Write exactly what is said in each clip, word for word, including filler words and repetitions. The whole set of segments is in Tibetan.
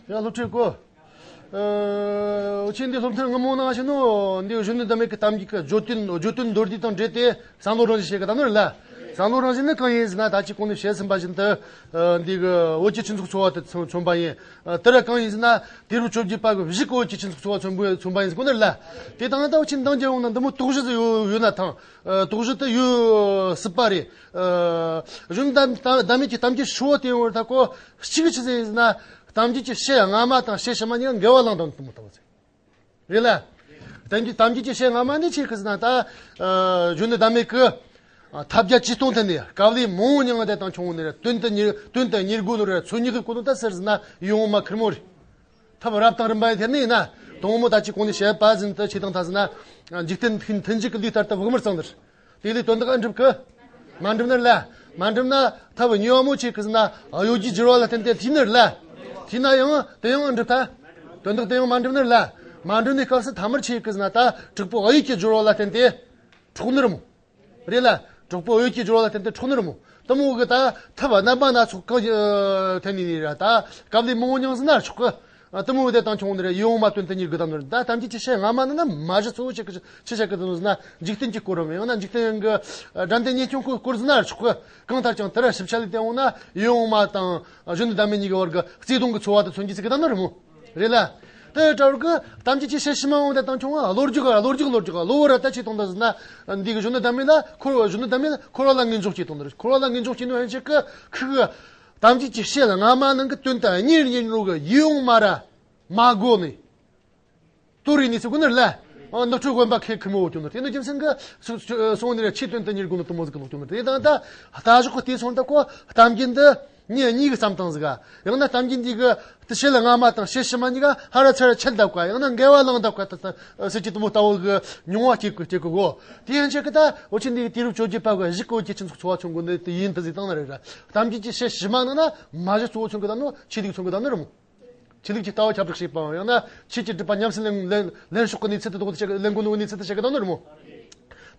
ཡ། སློབ་ཁྲིད་གོ། ཨ། འུ་ཆོས་འདི་སློབ་ཐུན་སྔ་མོ་ནང་བཞིན་ནོ། འདི་གཞོན་ནུ་དམ་པའི་གི་གཏམ་རྒྱུད་ཀྱི་བརྗོད་དོན། བརྗོད་དོན་མདོར་བསྡུས་དང་འབྲེལ་ཏེ་བསམ་བློ་རང་བཞིན་བཤད་གི་ད་ནོ་རེད་ལ། བསམ་བློ་རང་བཞིན་ནི་གང་ཡིན་ཟེར་ན། ད་ཅི་གོང་ནས་བཤད་ཟིན་པ་བཞིན་དུ། ཨ། འདི་གི་བོད་ཀྱི་སྤྱི་ཚོགས་འཚོ་བ་དེ་མཚོན་མཚོན་པ་ཡིན། ཨ། དེ་ར་གང་ཡིན་ཟེར་ན། དུས་རབས་བཅོ་བརྒྱད་པ་གི་གཞུག་གི་བོད་ཀྱི་སྤྱི་ཚོགས་འཚོ་བ་མཚོན་པ་མཚོན་པ་ཡིན་ཟེར་གོ་ནི་རེད་ལ། དེ་དང་ད་འུ་ཆོས་འདང་རྒྱག་ཡོང་ན་འདི་མོ་དོགས་གཞི་ཟིག་ཡོད་ཡོད་ན་ཐང་། ཨ། དོགས་གཞི་དེ་ཡོད་སྲིད་པ་རེད། ཨ། གཞོན་ནུ་དམ་དམ་མེད་ཀྱི་གཏམ་རྒྱུད་ཧྲིལ་བོ་དེ་ཡོང་བར་ད་གོ། གཅིག་ཆི་ཟིག་ཡིན་ཟེར་ན། གཏམ་རྒྱུད་ཀྱི་ཕྱེད་སྔ་མ་དང་ཕྱེད་ཕྱི་མ་གཉིས་ཀ་འགལ་བ་བླངས་དང་དེ་མོ་ལྟ་བུ་ཟིག་རེད་ལ། གཏམ་རྒྱུད། གཏམ་རྒྱུད་ཀྱི་ཕྱེད་སྔ་མ་ནི་ཆི་གི་ཟེར་ན། ད། ཨ། གཞོན་ནུ་དམ་མེད་ཀྱིས། ཨ། ཐབས་བརྒྱ་ཇུས་སྟོང་ཐད་ནས་དཀའ་ལས་མང་པོ་མྱངས་ཏེ་དང་ཆུང་ནས་དོན་དུ་གཉེར། དོན་དུ་གཉེར་དགོས་ནོ་རེད། ཚོད་གཉིས་ཀྱི་གོ་ནོ་ད་ཟེར་ཟེར་ན་ཡོང་མ་ཁེར་མོ་རེད། ཐབས་རབ་དང་རིམ་པ་ཡི་ཐད་ནས་ཡིན་ན། དང་པོ་ད་ཅི་གོང་ནས་བཤད་པ་བཞིན་དུ་ཆི་དང་ད་ཟེར་ན། འཇིག་རྟེན་མཐུན་མཐུན་འཇུག་གི་ལུས་ལྟར་དུ་བག་མར་བརྩམས་ནི་རེད། དེ་ལས་དོན་དག་འགྲུབ་གི། མ་འགྲུབ་ནི་རེད་ལ། མ་འགྲུབ་ན་ཐབས་གཉིས་པ་མོ་ཆི་གི་ཟེར་ན། གཡོ་སྒྱུའི་སྦྱོར་བ་ལ་བརྟེན་ཏེ་ལྷུས་ནི་རེད་ལ། ལྷུས་ན་ཡང་དེ་ཡང་འགྲུབ་ཐལ། དོན་དག་དེ་ཡང་མ་འགྲུབ་ནི་རེད་ལ། མ་འགྲུབ་ནི་སྐབས་སུ་ཐ་མར་ཆི་གི་ཟེར་ན། ད་དྲག་པོ་གཡོ་སྒྱུའི་སྦྱོར་བ་ལ་བརྟེན་ཏེ་འཕྲོག་ནི་རེད་མོ། རེད་ལ། དྲག་པོ་གཡོ་སྒྱུའི་སྦྱོར་བ་ལ་བརྟེན་ཏེ་འཕྲོག་ནི་རེད་མོ། དེ་མོ་གི་ད་ཐབས་རྣམ་པ་སྣ་ཚོགས་གི་ཐད་ནས་ནི་ར། ད་དཀའ་ལས་མང་པོ་མྱངས་ཟེར་ན་ཆོག་གི། དེ་མོ་དེ་དང་ཆུང་ནས་ར་ཡིད་འོང་མ་དོན་དུ་གཉེར་དགོས་དང་ནོ་རེད། ད་གཏམ་རྒྱུད་ཀྱི་ཕྱེད་སྔ་མ་ནི་ན་མ་གཞི་གཙོ་བོ་ཆི་གི་ཆི་བཤད་གི་འདུག་ཟེར་ན། འཇིག་རྟེན་གྱི་གོ་རིམ། ཡང་ན་འཇིག་རྟེན་གྱི། ཨ། དགྲ་འདུལ་གཉེན་སྐྱོང་སྐོར་སྐོར་ཟེར་ན་ཆོག་གི། གང་ལྟར་ཀྱང་དེ་ར་ཞིབ་ཆ་ལས་བལྟས་འོང་ན། ཡིད་འོང་མ་དང་གཞོན་ནུ་དམ་མེད་གཉིས་ཀྱི་བར་གྱི་བརྩེ་དུང་གི་འཚོ་བ་དེ་མཚོན་གྱི་ཟེར་གི་ད་ནོ་རེད་མོ། རེད་ལ། དེ་ལྟ་བུར་གི་གཏམ་རྒྱུད་ཀྱི་ཕྱེད་ཕྱི་མ་འོང་དེ་དང་ཆུང་བ། གློ་རྒྱུག་གློ་རྒྱུག་གློ་རྒྱུག་གློ་བུར་ད་ཆི་གཏོང་ད་ཟེར་ན། འདི་གི་གཞོན་ནུ་དམ་མེད་ལ་འཁོར། གཞོན་ནུ་དམ་མེད་ལ་འཁོར་བ་ལ་ངེས་འབྱུང་སྐྱེས་གཏོང་ནི་རེད། འཁོར་བ་ལ་ངེས་འབྱུང་སྐྱེས་ནོ་ཡང་ཆི་གི། ཁི་གི་གཏམ་རྒྱུད་ཀྱི་ཕྱེད་སྔ་མ་ནང་གི་དོན་དུ་གཉེར་གཉེར་ནོ་གི་ཡིད་འོང་མ་ར་མ་གོ་ནི། དོ་རིང་ནས་ཟེར་གོ་ནི་རེད་ལ། ནགས་ཁྲོད་དགོན་པ་ཁེ་ཁེ་མོ་བོ་སྐྱོང་ནི་རེད། དེ་ནི་རྒྱུ་མཚན་གི་སོང་ནི་རེད། ཆེས་དོན་དུ་གཉེར་དགོས་ནི་དེ་མོ་ཟིག་གི་ལོག་སྐྱོང་ནི་རེད། དེ་དང་ད་ལྟ་ཞོག་གི་དེ་སོང་ད་གོ། གཏམ་རྒྱུད་འདི་ཉིན་གཉིས་གི་བསམ་སྟངས་ཟིག་ག། ཡང་ན་གཏམ་རྒྱུད་འདི་གི་དེ་ཕྱེད་སྔ་མ་དང་ཕྱེད་ཕྱི་མ་གཉིས་ཀ་ཧ་ར་ཚ་ར་ཆད་འདུག་ག། ཡང་ན་འགལ་བ་བླངས་འདུག་ག། ད་ད་ཟེར་གྱི་དེ་མོ་ལྟ་བུ་གི་མྱོང་བ་སྐྱེ་གི་སྐྱེ་གི་གོ། དེ་ཡང་ཆི་གི་ད་འུ་ཆོ་འདི་གི་དུས་རབས་བཅོ་བརྒྱད་པ་གི་གཞུག་གི་བོད་ཀྱི་སྤྱི་ཚོགས་འཚོ་བ་མཚོན་དགོས་ནི་དེ་ཡིན་ད་ཟེར་བཏང་ནི་རེད་ར། གཏམ་རྒྱུད་ཀྱི་ཕྱེད་ཕྱི་མ་ནང་ན་མ་གཞི་གཙོ་བོ་མཚོན་གི་ད་ནོ། ཆོས་ལུགས་མཚོན་གི་ད་ནོ་རེད་མོ། ཆོས་ལུགས་ཀྱི་ལྟ་བ་ཁྱབ་བསྒྲགས་བྱེད་པའམ། ཡང་ན་ཆོས་ཀྱི་སྒྲུབ་པ་ཉམས་སུ་ལེན་ལེན་ལེན་ཕྱོགས་ཀྱི་གནས་ཚུལ་དེ་དག་དེ་བཤད་གི། ལེན་དགོས་ནོ་གནས་ཚུལ་དེ་བཤད་གི་ད་ནོ་རེད་མོ།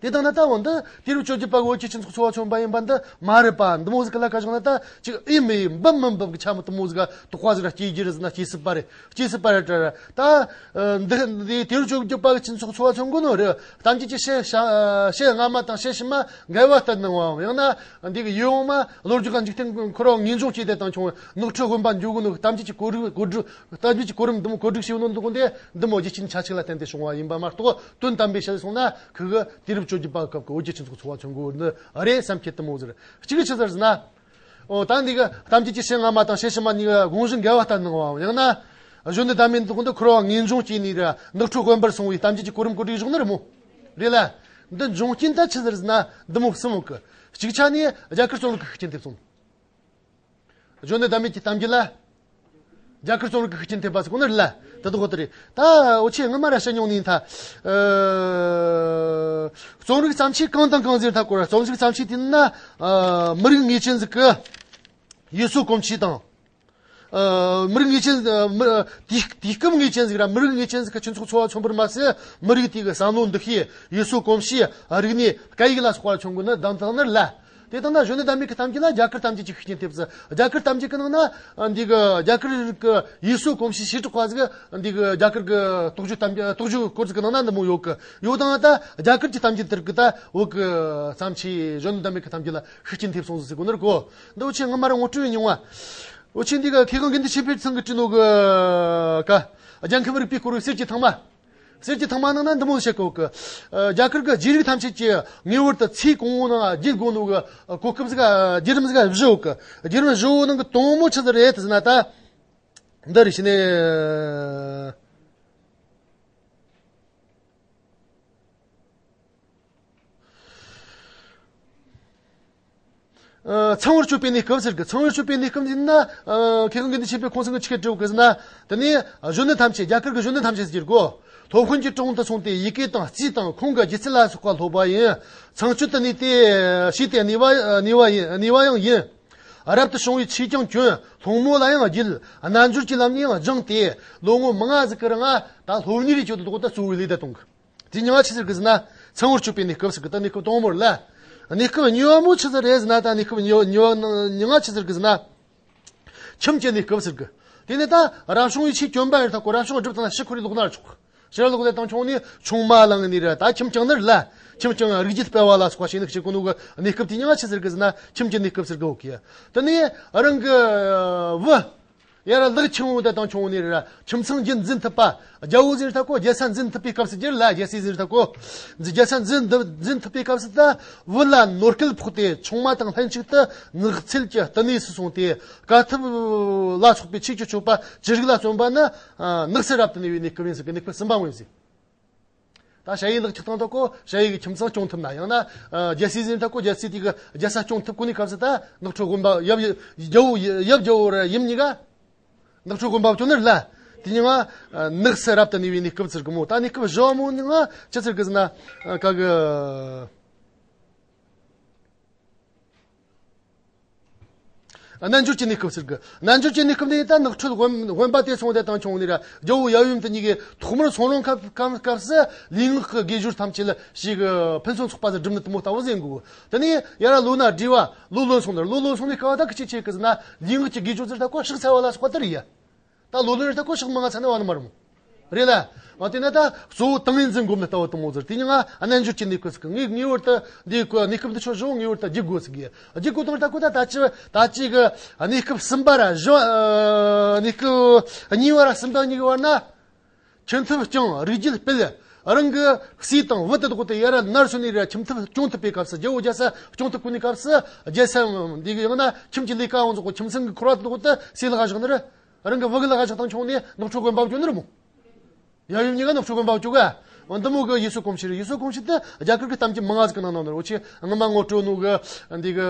དེ་ལྟ་ན་ད་འོ་འདི་དུས་རབས་བཅོ་བརྒྱད་པ་བོད་ཀྱི་སྤྱི་ཚོགས་འཚོ་བ་མཚོན་པ་ཡིན་པ་འདི་མ་རེད་པ། འདི་མོ་ཟིག་གི་ལ་ཁ་བཞག་ན་ད་ཅིག་ཨེ་མི་ཡི་འབབ་མི་འབབ་གི་ཆ་མོ་དེ་མོ་ཟིག་ག་དོགས་པ་ཟིག་ར་སྐྱེ་རྒྱུ་རེད་ཟེར་ན་སྐྱེ་སྲིད་པ་རེད། སྐྱེ་སྲིད་པ་རེད་དྲ་ར། ད་འདི་འདི་དུས་རབས་བཅོ་བརྒྱད་པ་གི་སྤྱི་ཚོགས་འཚོ་བ་མཚོན་དགོས་ནོ་རེད། གཏམ་རྒྱུད་ཀྱི་ཕྱེད་ཕྱེད་སྔ་མ་དང་ཕྱེད་ཕྱི་མ་འགལ་བ་ལྟར་སྣང་བའམ། ཡང་ན་འདི་གི་ཡིད་འོང་མ་གློ་རྒྱུག་ག་འཇིག་རྟེན་འཁོར་བ་ངེས་འབྱུང་སྐྱེས་ཏེ་དང་ཆུང་བའི་ནགས་ཁྲོད་དགོན་པ་འགྱོ་དགོས་ནོ་གི་གཏམ་རྒྱུད་ཀྱི་གོ་སྒྲིག་གོ་སྒྲིག་གཏམ་རྒྱུད་ཀྱི་གོ་རིམ་འདི་མོ་གོ་སྒྲིག་བྱས་ནོ་འདི་གོ་འདི་འདི་མོ་རྒྱུ་རྐྱེན་ཆ་གཅིག་ལ་བརྟེན་ཏེ་བྱུང་བ་ཡིན་པ་མ་གཏོགས། དོན་དམ་པའི་བཤད་སོང་ན་ཁི་གི་དུས་རབས་བཅོ་བརྒྱད་པ་སྐབས་ཀྱི་བོད་ཀྱི་སྤྱི་ཚོགས་འཚོ་བ་མཚོན་དགོས་ནི་རེད་བསམ་ཁྱེད་དེ་མོ་ཟེར། གཅིག་གི་ཆི་ཟེར་ཟེར་ན། འོ་ད་འདི་གི་གཏམ་རྒྱུད་ཀྱི་ཕྱེད་སྔ་མ་དང་ཕྱེད་ཕྱི་མ་གཉིས་ཀ་དགོངས་གཞི་འགལ་བ་ལྟར་སྣང་བའམ། ཡང་ན་གཞོན་ནུ་དམ་མེད་འདི་གོ་འདི་འཁོར་བ་ངེས་འབྱུང་སྐྱེས་ནས་ར་ནགས་ཁྲོད་དགོན་པར་སོང་བའི་གཏམ་རྒྱུད་ཀྱི་གོ་རིམ་གོ་སྒྲིག་བྱུང་ནི་རེད་མོ། རེད་ལ། འདི་འབྱུང་རྐྱེན་ད་ཆི་ཟེར་ཟེར་ན་འདི་མོ་གསུམ་ཡོད་གི། གཅིག་ཆ་ནས་རྒྱ་གར་རྩོམ་རིག་གི་ཤུགས་རྐྱེན་ཐེབས་སོང་། གཞོན་ནུ་དམ་མེད་ཀྱི་གཏམ་རྒྱུད་ལ་རྒྱ་གར་རྩོམ་རིག་གི་ཤུགས་རྐྱེན་ཐེབས་པ་ཟེར་གོ་ནི་རེད་ལ། དེ་དག་གོ་དེ་རེད། ད་འུ་ཆོས་སྔོན་མ་ར་བཤད་མྱོང་ནི་ཡིན་ད། ཨ། རྩོམ་རིག་བརྩམས་ཆོས་གང་དང་གང་ཟེར་ད་གོ་ར། རྩོམ་རིག་བརྩམས་ཆོས་དེ་ན། ཨ། མི་རིགས་ངེས་ཅན་ཟིག་གི་ཡུལ་སྲོལ་གོམས་གཤིས་དང་། ཨ། མི་རིགས་ངེས་ཅན། ཨ། མི། དུས་དུས་སྐབས་ངེས་ཅན་ཟིག་ར། མི་རིགས་ངེས་ཅན་ཟིག་གི་སྤྱི་ཚོགས་འཚོ་བ་མཚོན་པར་མ་ཟད། མི་རིགས་དེ་གི་བསམ་བློ་འདུ་ཤེས། ཡུལ་སྲོལ་གོམས་གཤིས། རིག་གནས། སྐད་ཡིག་ལ་སོགས་པ་མཚོན་དགོས་ནི་གདམ་དག་ནི་རེད་ལ། དེ་དང་ན་གཞོན་ནུ་དམ་མེད་ཀྱི་གཏམ་རྒྱུད་ལ་རྒྱ་གར་གཏམ་རྒྱུད་ཀྱི་ཤུགས་རྐྱེན་ཐེབས་སོང་། རྒྱ་གར་གཏམ་རྒྱུད་ཀྱི་ནང་ན་འདི་གི་རྒྱ་གར་གི་ཡུལ་སྲོལ་གོམས་གཤིས་བྱེ་བྲག་པ་ཟིག་འདི་གི་རྒྱ་གར་གི་རྟོགས་བརྗོད་གཏམ་རྒྱུད། རྟོགས་བརྗོད་སྐོར་ཟིག་གི་ནང་ན་འདི་མོ་ཡོད་གི། ཡོད་དང་ད་རྒྱ་གར་གྱི་གཏམ་རྒྱུད་དེར་གི་ད་བོད་གི་བརྩམས་ཆོས་གཞོན་ནུ་དམ་མེད་ཀྱི་གཏམ་རྒྱུད་ལ་ཤུགས་རྐྱེན་ཐེབས་སོང་ཟིག་གོ་ནི་རེད་གོ། འདི་འུ་ཆོས་སྔོན་མ་ར་ངོ་སྤྲོད་མྱོང་བ། འུ་ཆོས་འདི་གི་མཁས་དབང་དགེ་འདུན་ཆོས་འཕེལ་ཚང་གིས་བྲིས་ནོ་གི་ཀ། རྒྱལ་ཁམས་རིག་པའི་སྐོར་བའི་གསེར་གྱི་ཐང་མ། གསེར་གྱི་ཐང་མ་ནང་ན་འདི་མོ་བཤད་གོ་གི། ཨ། རྒྱ་གར་གྱི་རྗེ་རིགས་ཐམས་ཅད་ཀྱིས་ངེས་པར་དུ་ཚེ་གང་བོ་ནང་བརྗེད་དགོས་ནོ་གི་གོ་སྐབས་ཟིག་བརྒྱུད་རིམ་ཟིག་བཞི་ཡོད་གི། བརྒྱུད་རིམ་བཞི་བོ་ནང་གི་དང་པོ་ཆི་ཟིག་རེད་ཟེར་ན་ད། འདི་རེད་ཤི་ནས། ཨ། ཚངས་པར་སྤྱོད་པའི་གནས་སྐབས་ཟེར་གི། ཚངས་པར་སྤྱོད་པའི་གནས་སྐབས་ཡིན་ན། ཨ། མཁས་དབང་དགེ་འདུན་ཆོས་འཕེལ་ཁོང་ཚང་གིས་ཆི་གེ་བྲིས་གི་ཟེར་ན། དེ་ནས་གཞོན་ནུ་ཐམས་ཅད། རྒྱ་གར་གྱི་གཞོན་ནུ་ཐམས་ཅད་ཟེར་གོ། སློབ་དཔོན་གྱི་དྲུང་དུ་སོང་སྟེ་ཡི་གེ་དང་རྩིས་དང་ཁུངས་ཀྱི་སྒྱུ་རྩལ་ལ་སོགས་པ་སློབ་པ་ཡིན། ཚངས་སྤྱོད་དུ་གནས་ཏེ་བྱས་ཏེ་གནས་པ་གནས་པ་ཡིན། གནས་པ་ཡང་ཡིན། རབ་ཏུ་བྱུང་བའི་ཆོས་ཀྱང་གྱོན། སློང་མོ་ལ་ཡང་བརྒྱུད། རྣལ་འབྱོར་གྱི་ལམ་ནས་ཡང་སྦྱངས་ཏེ་ལོ་ངོ་མང་ང་ཟིག་གི་རིང་ད་སློབ་གཉེར་བྱས་ཏེ་དོག་ད་གཙོ་བོའི་ལས་ད་གཏོང་གི། དེ་མྱིང་ང་ཆི་ཟེར་གི་ཟེར་ན། ཚངས་པར་སྤྱོད་པའི་གནས་སྐབས་ཟེར་གི། ད་གནས་སྐབས་དང་པོ་རེད་ལ། གནས་སྐབས་གཉིས་པ་མོ་ཆི་ཟིག་རེད་ཟེར་ན། ད་གནས་སྐབས་གཉིས་པ་གཉིས་པ་མྱིང་ང་ཆི་ཟེར་གི་ཟེར་ན། ཁྱིམ་གྱི་གནས་སྐབས་ཟེར་གི། དེ་ནས་ད་རབ་བྱུང་ཡིད་ཆེས་གྱོན་པ་ཡིན་ད་ཁོ་རབ་བྱུང་སྒྲུབ་དང་ཕྱི་འཁོར་ལོག་ན་ཆོག་ཕྱི་ལོག་ལས་དང་ཆུང་ནས་ཆུང་མ་ལངས་ནས་ར་ད་ཁྱིམ་བཅིངས་ནི་རེད་ལ། ཁྱིམ་བཅིངས་རིགས་རྒྱུད་སྤེལ་བ་ལ་སོགས་པ་བྱས་ནས་བྱེད་གོ་ནོ་གི་གནས་སྐབས་དེ་ཉིད་ང་ཆི་ཟེར་གི་ཟེར་ན་ཁྱིམ་གྱི་གནས་སྐབས་ཟེར་གི་ཡོད་གི། དེ་ནས་རང་གི་བུ། ཡར་ལག་ཆུང་བོ་དང་ཆུང་ནས་ར་ཁྱིམ་ཚང་རྒྱུད་འཛིན་ཐུབ་པ། རྒྱལ་པོ་ཟེར་ད་ཁོ་རྒྱལ་ས་འཛིན་ཐུབ་པའི་སྐབས་སུ་གྱུར་ལ། རྒྱལ་སྲས་ཟེར་ད་ཁོ་རྒྱལ་ས་འཛིན་འཛིན་ཐུབ་པའི་སྐབས་སུ་ད་བུ་ལ་ནོར་སྐལ་ཕོག་སྟེ་ཆུང་མ་དང་ལྷན་ཅིག་ཏུ་ནགས་ཚལ་གྱི་བསྟི་གནས་སུ་སོང་སྟེ་དཀའ་ཐུབ་ལ་སོགས་པའི་ཆོས་ཀྱི་སྤྱོད་པ་ཅི་རིགས་ལ་བརྩོན་པ་ནི་ནགས་སུ་རབ་ཏུ་གནས་པའི་གནས་སྐབས་ཡིན་ཟེར་གི། གནས་སྐབས་གསུམ་པ་ངོས་ཟིན། ད་ཞ་ཡི་ལག་ཆགས་སྟངས་ད་ཁོ་ཞ་ཡི་གི་ཁྱིམ་ཚང་སྐྱོང་ཐུབ་ན། ཡང་ན་རྒྱལ་སྲས་ཟེར་ད་ཁོ་རྒྱལ་སྲས་དེ་གི་རྒྱལ་ས་སྐྱོང་ཐུབ་གོ་ནི་སྐབས་སུ་ད་ནགས་ཁྲོད་དགོན་པ་ཡབ་རྒྱལ་པོ་ཡབ་རྒྱལ་པོ་ར་ཡུམ་གཉིས་ཀ་ནགས་ཁྲོད་དགོན་པ་བཅོ་ནི་རེད་ལ། དེ་ཉིན་ང་ནགས་སུ་རབ་ཏུ་གནས་པའི་གནས་སྐབས་ཟེར་གི་མོ། ད་གནས་སྐབས་བཞི་བ་མོ་ནི་ང་ཅི་ཟེར་གི་ཟེར་ན་ག་གི། རྣལ་འབྱོར་གྱི་གནས་སྐབས་ཟེར་གི། རྣལ་འབྱོར་གྱི་གནས་སྐབས་འདི་ད་ནགས་ཁྲོད་དབེན་དབེན་པ་དེ་སོང་དེ་དང་ཆུང་ནས་ར་རྒྱལ་པོ་ཡབ་ཡུམ་དེ་གཉིས་ཀྱིས་ཐོག་མར་སོང་རུང་སྐབས་སྐབས་སྐབས་སུ་ལུས་ངག་གི་དགེ་སྦྱོར་ཐམས་ཅད་ལ་ཞིག་ཕུན་སུམ་ཚོགས་པ་ཟིག་སྒྲུབ་ནི་དེ་མོ་ལྟ་བུ་ཟེར་གོ། དེ་ནས་ཡ་ར་ལོ་ན་བགྲེས་པ། ལོ་ལོན་སོང་ནས་ལོ་ལོན་སོང་ནས་སྐབས་ད་གི་ཆེ་ཆེ་གི་ཟེར་ན་ལུས་ངག་གི་དགེ་སྦྱོར་ཟེར་ད་ཁོ་ཕྱག་འཚལ་བ་ལ་སོགས་པ་དེ་རེད་ཡ། ད་ལོ་ལོན་རེད་ད་ཁོ་ཕྱག་མང་ང་འཚལ་ནས་བ་ནི་མ་རུང་། རེད་ལ། འོ་དེ་ན་ད་གཙོ་བོ་ཏིང་ངེ་འཛིན་སྒོམ་ནི་ལྟ་བུ་དེ་མོ་ཟེར། དེ་ཉིན་ང་རྣལ་འབྱོར་གྱི་གནས་སྐབས་ཟེར་གི། ངས་ངེས་པར་དུ་འདི་གི་གནས་སྐབས་འདི་ཆོ་བཞི་བོ་ངེས་པར་དུ་བསྒྱུར་དགོས་ཟེར་གི། བསྒྱུར་དགོས་དང་ད་ཁོ་ད་ད་ཅི་ད་ཅི་གི་གནས་སྐབས་གསུམ་པ་ར་བཞི་བ་གནས་སྐབས་གཉིས་པ་ར་གསུམ་པ་གཉིས་ཀྱི་བར་ན། ཁྱིམ་ཐབ་སྐྱོང་། རིགས་རྒྱུད་སྤེལ། རང་གི་སྲས་དང་བུ་དེ་དག་དེ་ཡར་ནར་སོན་ནས་ར་ཁྱིམ་ཐབ་སྐྱོང་ཐུབ་པའི་སྐབས་སུ། རྒྱལ་པོ་རྒྱལ་ས་སྐྱོང་ཐུབ་གོ་ནི་སྐབས་སུ་རྒྱལ་ས་འདི་གི་ཡང་ན་ཁྱིམ་གྱི་ལས་ཀ་འོང་ཟོག་གོ་ཁྱིམ་ཚང་གི་འཁོར་བ་དེ་དག་དེ་སྲས་ལག་བཞག་ནི་རེད། རང་གི་བུ་གི་ལག་བཞག་དང་ཆུང་ནས་ནགས་ཁྲོད་དགོན་པ་བཅོ་ནི་རེད་མོ། ཡབ་ཡུམ་གཉིས་ཀ་ནགས་ཁྲོད་དགོན་པ་བཅོ་ག། འདི་མོ་གི་ཡུལ་སྲོལ་གོམས་གཤིས་རེད། ཡུལ་སྲོལ་གོམས་གཤིས་དེ་རྒྱ་གར་གི་གཏམ་རྒྱུད་མང་ང་ཟིག་གི་ནང་ན་ནོར་འོ་ཆེ་སྔ་མ་ངོ་སྤྲོད་ནོ་གི་འདི་གི་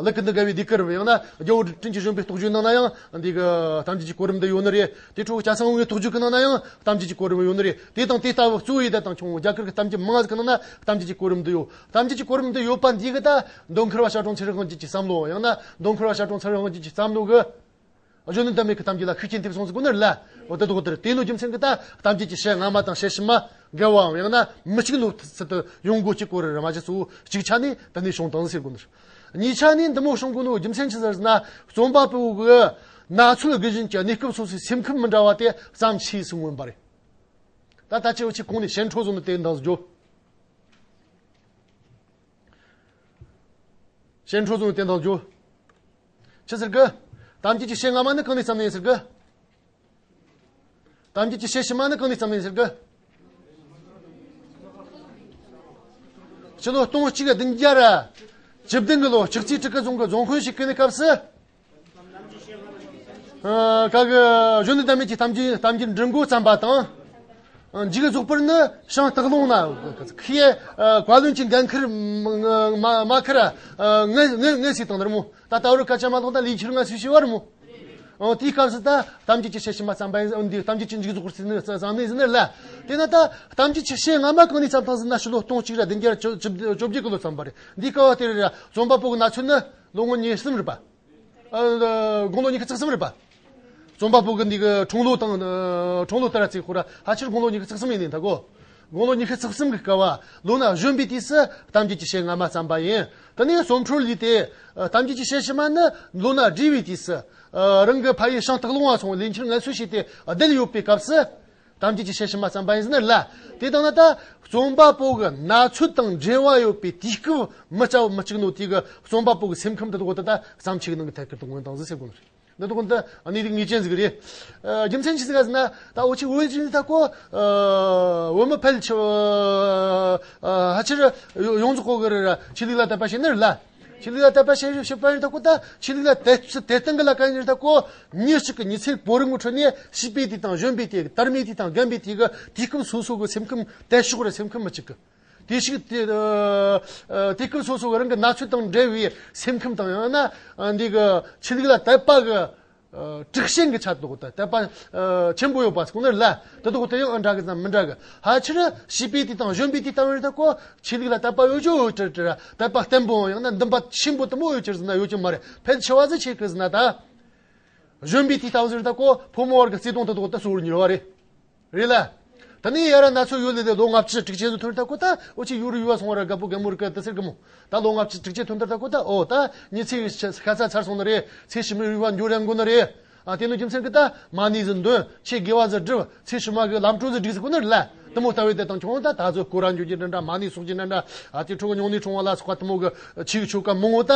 ལུག་གི་འདི་དགའ་བའི་ཟློས་གར་བ་ཡང་ན་རྒྱལ་པོ་སྤྲིན་གྱི་བཞོན་པའི་རྟོགས་བརྗོད་ནང་ན་ཡང་འདི་གི་གཏམ་རྒྱུད་ཀྱི་གོ་རིམ་འདི་ཡོད་ནི་རེད། དེ་འཕྲོ་སྐྱ་སེང་དབང་པོའི་རྟོགས་བརྗོད་ཀྱི་ནང་ན་ཡང་གཏམ་རྒྱུད་ཀྱི་གོ་རིམ་ཡོད་ནི་རེད། དེ་དང་དེ་ལྟ་བུ་གཙོ་བོ་ཡི་དྭགས་དང་ཁྱུང་པོ་རྒྱ་གར་གི་གཏམ་རྒྱུད་མང་ང་ཟིག་གི་ནང་ན་གཏམ་རྒྱུད་ཀྱི་གོ་རིམ་འདི་ཡོད། གཏམ་རྒྱུད་ཀྱི་གོ་རིམ་འདི་ཡོད་པ་འདི་གི་ད་མདོ་མཁར་བ་ཞབས་དྲུང་ཚེ་རིང་དབང་རྒྱལ་གྱི་བསམ་བློ། ཡང་ན་མདོ་མཁར་བ་ཞབས་དྲུང་ཚེ་རིང་དབང་རྒྱལ་གྱི་བསམ་བློ་གི་གཞོན་ནུ་ཟླ་མེད་ཀྱི་གཏམ་རྒྱུད་ལ་ཤུགས་རྐྱེན་ཐེབས་སོང་ཟེར་གོ་ནི་རེད་ལ། འོ་དེ་དག་དེར་དེ་ནོ་རྒྱུ་མཚན་གྱིས་ད་གཏམ་རྒྱུད་ཀྱི་ཕྱེད་སྔ་མ་དང་ཕྱེད་ཕྱི་མ་འགལ་བའམ་ཡང་ན་མི་གཅིག་ནོ་ཚུལ་དུ་ཡོང་དགོས་ཀྱི་སྐོར་རེད། ར་མ་གཞི་གཙོ་བོ་གཅིག་ཆ་ནས་དེ་ནས་བྱུང་དང་ཟེར་གོ་ནི་རེད། གཉིས་ཆ་ནས་འདི་མོ་བྱུང་དགོས་ནོ་རྒྱུ་མཚན་ཅི་ཟེར་ན། རྩོམ་པ་པོ་གི་ན་ཚོད་དགེ་བཞིན་གྱི་གནས་སྐབས་སོ་སོའི་སེམས་ཁམས་མི་འདྲ་བ་དེ་ཙམ་ཆེས་སུ་མངོན་པ་རེད། ད་ལྟ་ཅི་འོ་ཆི་གོང་ནས་ཞན་ཁྲོ་བཟོ་ནི་དེ་འདང་ཟེར་རྒྱུ། ཞན་ཁྲོ་བཟོ་ནི་དེ་འདང་ཟེར་རྒྱུ། ཆི་ཟེར་གི། གཏམ་རྒྱུད་ཀྱི་ཕྱེད་སྔ་མ་ནི་གང་ནས་བརྩམས་ནས་ཡིན་ཟེར་གི། གཏམ་རྒྱུད་ཀྱི་ཕྱེད་ཕྱི་མ་ནི་གང་ནས་བརྩམས་ནས་ཡིན་ཟེར་གི། ཕྱི་ལོ་སྟོང་གཅིག་བདུན་བརྒྱ་བཅུ་བདུན་གི་ལོ་ལྕགས་རྩིས་སྤྲུལ་སྐུ་རྫོང་གི་རྫོང་དཔོན་ཞིག་གི་གནས་སྐབས་སུ། ཨ། ག་གི་གཞོན་ནུ་ཟླ་མེད་ཀྱི་གཏམ་རྒྱུད་གཏམ་རྒྱུད་འབྲི་འགོ་བརྩམས་པ་དང་། མཇུག་རྫོགས་པར་ནི་ཞིང་སྟག་ལུང་ན་ཁི་ཡེ་བཀའ་བློན་གྱི་འགན་ཁུར་མ་མ་ཁུར་ངལ་ངལ་ངལ་སོས་བཏང་ནི་རེད་མོ། ད་ད་བར་སྐད་ཆ་མ་གཏོང་ད་ལས་འཁྱུར་ངལ་སོས་ཤི་བ་རེད་མོ། ཨོ་དེའི་སྐབས་སུ་ད་གཏམ་རྒྱུད་ཀྱི་ཕྱེད་ཕྱི་མ་བརྩམས་པ་ཡིན། འདི་གཏམ་རྒྱུད་ཀྱི་མཇུག་རྫོགས་པར་བརྩམས་ནི་བརྩམས་ནི་ཡིན་ནི་ལ། དེ་ན་ད་གཏམ་རྒྱུད་ཀྱི་ཕྱེད་སྔ་མ་གང་ནས་བརྩམས་བཏང་ཟེར་ན་ཕྱི་ལོ་སྟོང་གཅིག་ར་བདུན་བརྒྱ་བཅོ་བརྒྱད་ཀྱི་ལོ་བརྩམས་པ་རེད། འདིའི་སྐབས་དེར་ར་རྩོམ་པ་པོ་གི་ན་ཚོད་ནི་ལོ་ངོ་ཉེར་གསུམ་རེད་པ། ཨ། དགུང་ལོ་ཉི་ཤུ་རྩ་གསུམ་རེད་པ། རྩོམ་པ་པོ་གི་འདི་གི་འཁྲུངས་ལོ་དང་འཁྲུངས་ལོ་ལྟར་ཚིག་ཁོ་ར་ཕལ་ཆེར་དགུང་ལོ་ཉི་ཤུ་རྩ་གསུམ་ཡིན་ནི་ད་གོ། དགུང་ལོ་ཉི་ཤུ་རྩ་གསུམ་གི་སྐབས་བ་ལོ་ན་གཞོན་པའི་དུས་སུ་གཏམ་རྒྱུད་ཀྱི་ཕྱེད་སྔ་མ་བརྩམས་པ་ཡིན། དེ་ནས་རྩོམ་འཕྲོ་ལུས་ཏེ་གཏམ་རྒྱུད་ཀྱི་ཕྱེད་ཕྱི་མ་ནི་ལོ་ན་བགྲེས་པའི་དུས་སུ་རང་གི་ཕ་ཡུལ་ཞིང་སྟག་ལུང་བ་སོང་ལས་འཁྱུར་ངལ་གསོ་བྱས་ཏེ་བསྡད་ཡོད་པའི་སྐབས་སུ། གཏམ་རྒྱུད་ཀྱི་ཕྱེད་ཕྱི་མ་བརྩམས་པ་ཡིན་ཟེར་ནི་ལ། དེ་དང་ན་ད་རྩོམ་པ་པོ་གི་ན་ཚོད་དང་འབྲེལ་བ་ཡོད་པའི་དུས་སྐབས་མི་གཅིག་མི་གཅིག་ནོ་དེ་གི་རྩོམ་པ་པོ་གི་སེམས་ཁམས་དེ་དག་ད་ད་བརྩམས་ཆོས་ཀྱི་ནང་གི་ཐད་ཀར་དུ་མངོན་བཏང་ཟིག་ཟེར་དགོས་ནི་རེད། འདི་དག་ད་གནས་ལུགས་ངེས་ཅན་ཟིག་རེད། ཨ། རྒྱུ་མཚན་ཅི་ཟིག་ཟེར་ན་ད་འུ་ཆོ་བོད་ཀྱི་ད་ཁོ་བོད་མི་ཕལ་ཆེ་བ་ཕལ་ཆེར་ཡོངས་རྫོགས་གོ་གི་རེད། ཆོས་ལུགས་ལ་དད་པ་བྱེད་ནི་རེད་ལ། ཆོས་ལུགས་ལ་དད་པ་བྱེད་བྱེད་པ་ཡིན་ད་ཁོ་ད་ཆོས་ལུགས་ལ་དད་དད་བརྟན་གི་ལ་ཀ་ཡིན་ད་ཁོ་མྱི་གཅིག་གི་མྱི་ཚེ་བོར་ངོ་ཁྲོད་ནས་བྱིས་པའི་དུས་དང་གཞོན་པའི་དུས་དར་མའི་དུས་དང་རྒན་པའི་དུས་གི་དུས་སྐབས་སོ་སོ་གི་སེམས་ཁམས་དལ་ཤོག་རེད། སེམས་ཁམས་མི་གཅིག་གི་དུས་ཤིག་དུས་སྐབས་སོ་སོ་གི་རང་གི་ན་ཚོད་དང་འབྲེལ་བའི་སེམས་ཁམས་དང་ཡང་ན་འདི་གི་ཆོས་ལུགས་ལ་དད་པ་གི་ཨ། དྲག་ཞན་གྱི་ཆ་དོག་ད་དད་པ་ཨ། ཆེན་པོ་ཡོད་པ་ཟེར་གོ་ནི་ལ། དེ་དག་དེ་ཡང་ཨ་འདྲ་གི་ཙམ་མི་འདྲ་གི། ཕལ་ཆེར་བྱིས་པའི་དུས་དང་གཞོན་པའི་དུས་ལྟ་བུ་ཡིན་ད་ཁོ་ཆོས་ལུགས་ལ་དད་པ་ཡོད་ཅོ་ཡོད་ཅོ་ཅོ་དད་པ་བརྟན་པོ་ཡང་ན་འདུན་པ་ཆེན་པོ་དེ་མོ་ཡོད་ཅོ་ཟེར་ན་ཡོད་ཅོ་མ་རེད། ཕལ་ཆེ་བ་ཟིག་ཆེ་གི་ཟེར་ན་ད། གཞོན་པའི་དུས་ལྟ་བུ་ཟེར་ད་ཁོ་ཕོ་མོ་བར་གི་བརྩེ་དུང་དེ་དག་ད་གཙོ་བོར་གྱུར་བ་རེད། རེད་ལ། ད་ནི་ཡར་ན་ཚོད་ཡོད་ལེ་ལེ་ལོ་ལྔ་བཅུ་དྲུག་ཅུ་ཟིག་ཐོན་ད་ཁོ་ད་འུ་ཆོ་ཡུ་རུ་ཡུ་བ་སོང་བ་ར་རྒད་པོ་རྒན་མོ་རེད་གི་ད་ཟེར་གི་མོ། ད་ལོ་ལྔ་བཅུ་དྲུག་ཅུ་ཐོན་ད་ད་ཁོ་ད་ཨོ་ད་མྱི་ཚེ་ཤ་ཤ་ཚ་ཚར་སོང་ནི་རེད། ཚེ་ཕྱི་མའི་རུ་བ་འགྱོ་རན་དགོས་ནི་རེད། ཨ་དེ་ནི་རྒྱུ་མཚན་གི་ད་མ་ཎི་ཟིག་འདོན། ཆོས་དགེ་བ་ཟིག་སྒྲུབ། ཚེ་ཕྱི་མ་གི་ལམ་གྲོ་ཟིག་སྒྲིག་ཟིག་གོ་ནི་རེད་ལ། དེ་མོ་ལྟ་བུའི་དེ་དང་ཁྱོད་ད་ད་གཟོད་སྐོར་ར་འགྱོ་རྒྱུ་འདྲ་འདྲ། མ་ཎི་གསོག་རྒྱུ་འདྲ་འདྲ། ཨ་དེ་འཕྲོ་གི་ཉུང་ནས་ཆུང་བ་ལ་སོགས་པ་དེ་མོ་གི་ཆོས་གི་ཆོ་ག་མང་བོ་ད།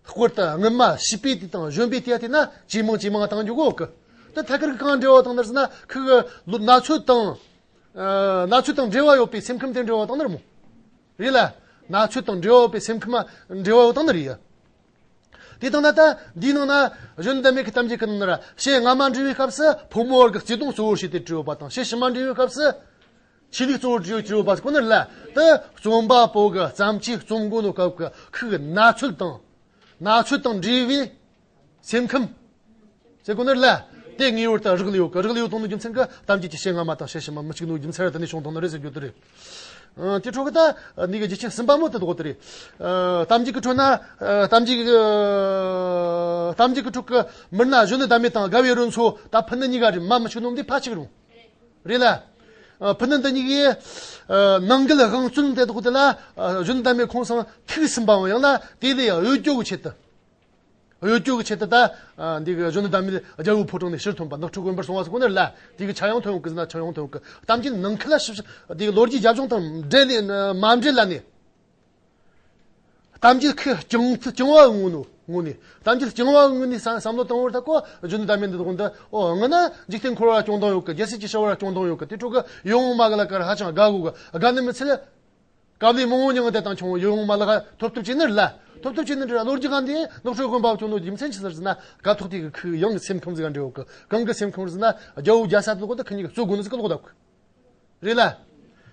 དཔེར་ན་སྔོན་མ་བྱིས་པའི་དུས་དང་གཞོན་པའི་དུས་དེ་ན་ཇེ་མང་ཇེ་མང་བཏང་རྒྱུ་གོ་གི། ད་ཐད་ཀར་གི་གང་འབྲེལ་བ་བཏང་ནི་རེད་ཟེར་ན། ཁོ་གི་ལོ་ན་ཚོད་དང་། ཨ་ན་ཚོད་དང་འབྲེལ་བ་ཡོད་པའི་སེམས་ཁམས་དེ་འབྲེལ་བ་བཏང་ནི་རེད་མོ། རེད་ལ། ན་ཚོད་དང་འབྲེལ་བ་ཡོད་པའི་སེམས་ཁམས་འབྲེལ་བ་ཡོད་བཏང་ནི་རེད་ཡ། དེ་དང་ན་ད་འདིའི་ནང་ན་གཞོན་ནུ་དམ་པའི་གི་གཏམ་རྒྱུད་གི་ནང་ན་ར། ཞེས་སྔ་མ་འབྲི་བའི་སྐབས་སུ་ཕོ་མོ་བར་གྱི་བརྩེ་དུང་གཙོ་བོར་བྱས་ཏེ་བྲིས་ཡོད་པ་དང་། ཞེས་ཕྱི་མ་འབྲི་བའི་སྐབས་སུ་ཆོས་ལུགས་གཙོ་བོར་བྲིས་ཡོད་པ་ཁོ་ནར་ལ། དེ་རྩོམ་པ་པོ་གི་བརྩམས་ཆོས་རྩོམ་དགོས་ནོ་སྐབས་ཀྱི་ཁོའི་ན་ཚོད་དང་། ན་ཚོད་དང་འབྲེལ་བའི་སེམས་ཁམས་ཟེར་གོ་ནི་རེད་ལ། དེ་ངེས་པར་དུ་རག་ལས་ཡོད་གི། རག་ལས་ཡོད་དང་ནི་རྒྱུ་མཚན་གི་གཏམ་རྒྱུད་ཀྱི་ཞེས་སྔ་མ་དང་ཞེས་ཕྱི་མ་མི་གཅིག་ནོ་རྒྱུ་མཚན་ར་དེ་ནས་བྱུང་དང་ནི་རེད་ཟེར་རྒྱུ་དེ་རེད། ཨ་དེ་འཕྲོ་གི་ད་ནི་གི་རྒྱུ་རྐྱེན་གསུམ་པ་མོ་དེ་དགོས་དེ་རེད། ཨ་གཏམ་རྒྱུད་ཀྱི་ཁྲོད་ན། ཨ་གཏམ་རྒྱུད་ཀྱི་ཨ་གཏམ་རྒྱུད་ཀྱི་ཁྲོད་ཀྱི་མི་སྣ་གཞོན་ནུ་དམ་པའི་དང་དགའ་བའི་རོལ་མཚོ་ད་ཕུ་ནུ་གཉིས་ཀ་རེད། མ་མི་གཅིག་ནོ་འདི་ཕ་གཅིག་རུང་རེད་ལ། ཨ་ཕུ་ནུ་འདི་གཉིས་ཀྱི་ཨ་ནང་འགལ་དབང་བཙོན་དེ་དག་དེ་ལ། ཨ་གཞོན་ནུ་དམ་པའི་ཁོང་སང་ཐུག་ཟིན་པའང་ཡང་ན་དེ་ལས་གཡོལ་སྐྱོ་གི་ཆེད་དུ། གཡོལ་སྐྱོ་གི་ཆེད་དུ་ད། ཨ་འདི་གི་གཞོན་ནུ་དམ་པའི་རྒྱལ་པོའི་ཕོ་བྲང་ནས་ཕྱིར་ཐོན་པ། ནགས་ཁྲོད་དགོན་པར་སོང་བ་ཟེར་གོ་ནི་རེད་ལ། དེ་གི་ཆ་ཡང་ཐོན་ཡོང་གི་ཟེར་ན་ཆ་ཡང་ཐོན་ཡོང་གི། གཏམ་རྒྱུད་ནང་ཁུལ་ལ་ཞིབ་ཞིབ་འདི་གི་ལོ་རྒྱུས་རྒྱབ་ལྗོངས་དང་འབྲེལ་ནས་མ་འབྲེལ་ལ་ནས། གཏམ་རྒྱུད་ཁོས་རྐྱང་རྐྱང་བ་ངོ་ནས་ངོ་ནས། གཏམ་རྒྱུད་རྐྱང་བ་ངོ་ནས་བསམ་བསམ་བློ་བཏང་བར་ཐག་གོ། གཞོན་ནུ་དམ་པའི་འདི་དག་འདི་ཨོ་ང་ན་འཇིག་རྟེན་འཁོར་བ་སྐྱོང་སྟངས་ཡོད་གི། རྒྱལ་སྲིད་ཀྱི་བྱ་བ་སྐྱོང་སྟངས་ཡོད་གི། དེ་འཕྲོ་གི་ཡིད་འོང་མ་གི་ལ་ཀར་ཧ་ཅང་དགའ་གོ་གི། དགའ་ནི་མི་ཚད། དཀའ་ལས་མང་བོ་མྱངས་དེ་དང་ཁྱོད་ཡིད་འོང་མ་ལ་ཐོབ་ཐབས་བྱས་ནི་རེད་ལ། ཐོབ་ཐབས་བྱས་ནི་རེད་ལ། ལོ་རྒྱུས་གང་དེ་ནགས་ཁྲོད་དགོན་པ་བྱུང་ནོ་རྒྱུ་མཚན་ཅི་ཟེར་ཟེར་ན། སྐབས་ཐོག་དེ་གི་ཁོའི་ཡང་སེམས་ཁམས་ཟིག་ག་འབྲེལ་ཡོད་གི། གང་གི་སེམས་ཁམས་ཟེར་ན་རྒྱལ་པོ་རྒྱལ་ས་དེ་གོ་ད་ཁོ་གཉིས་ཀྱི་གཙོ་དགོན་ཟིག་གི་ལོག་ད་གི་རེད་ལ།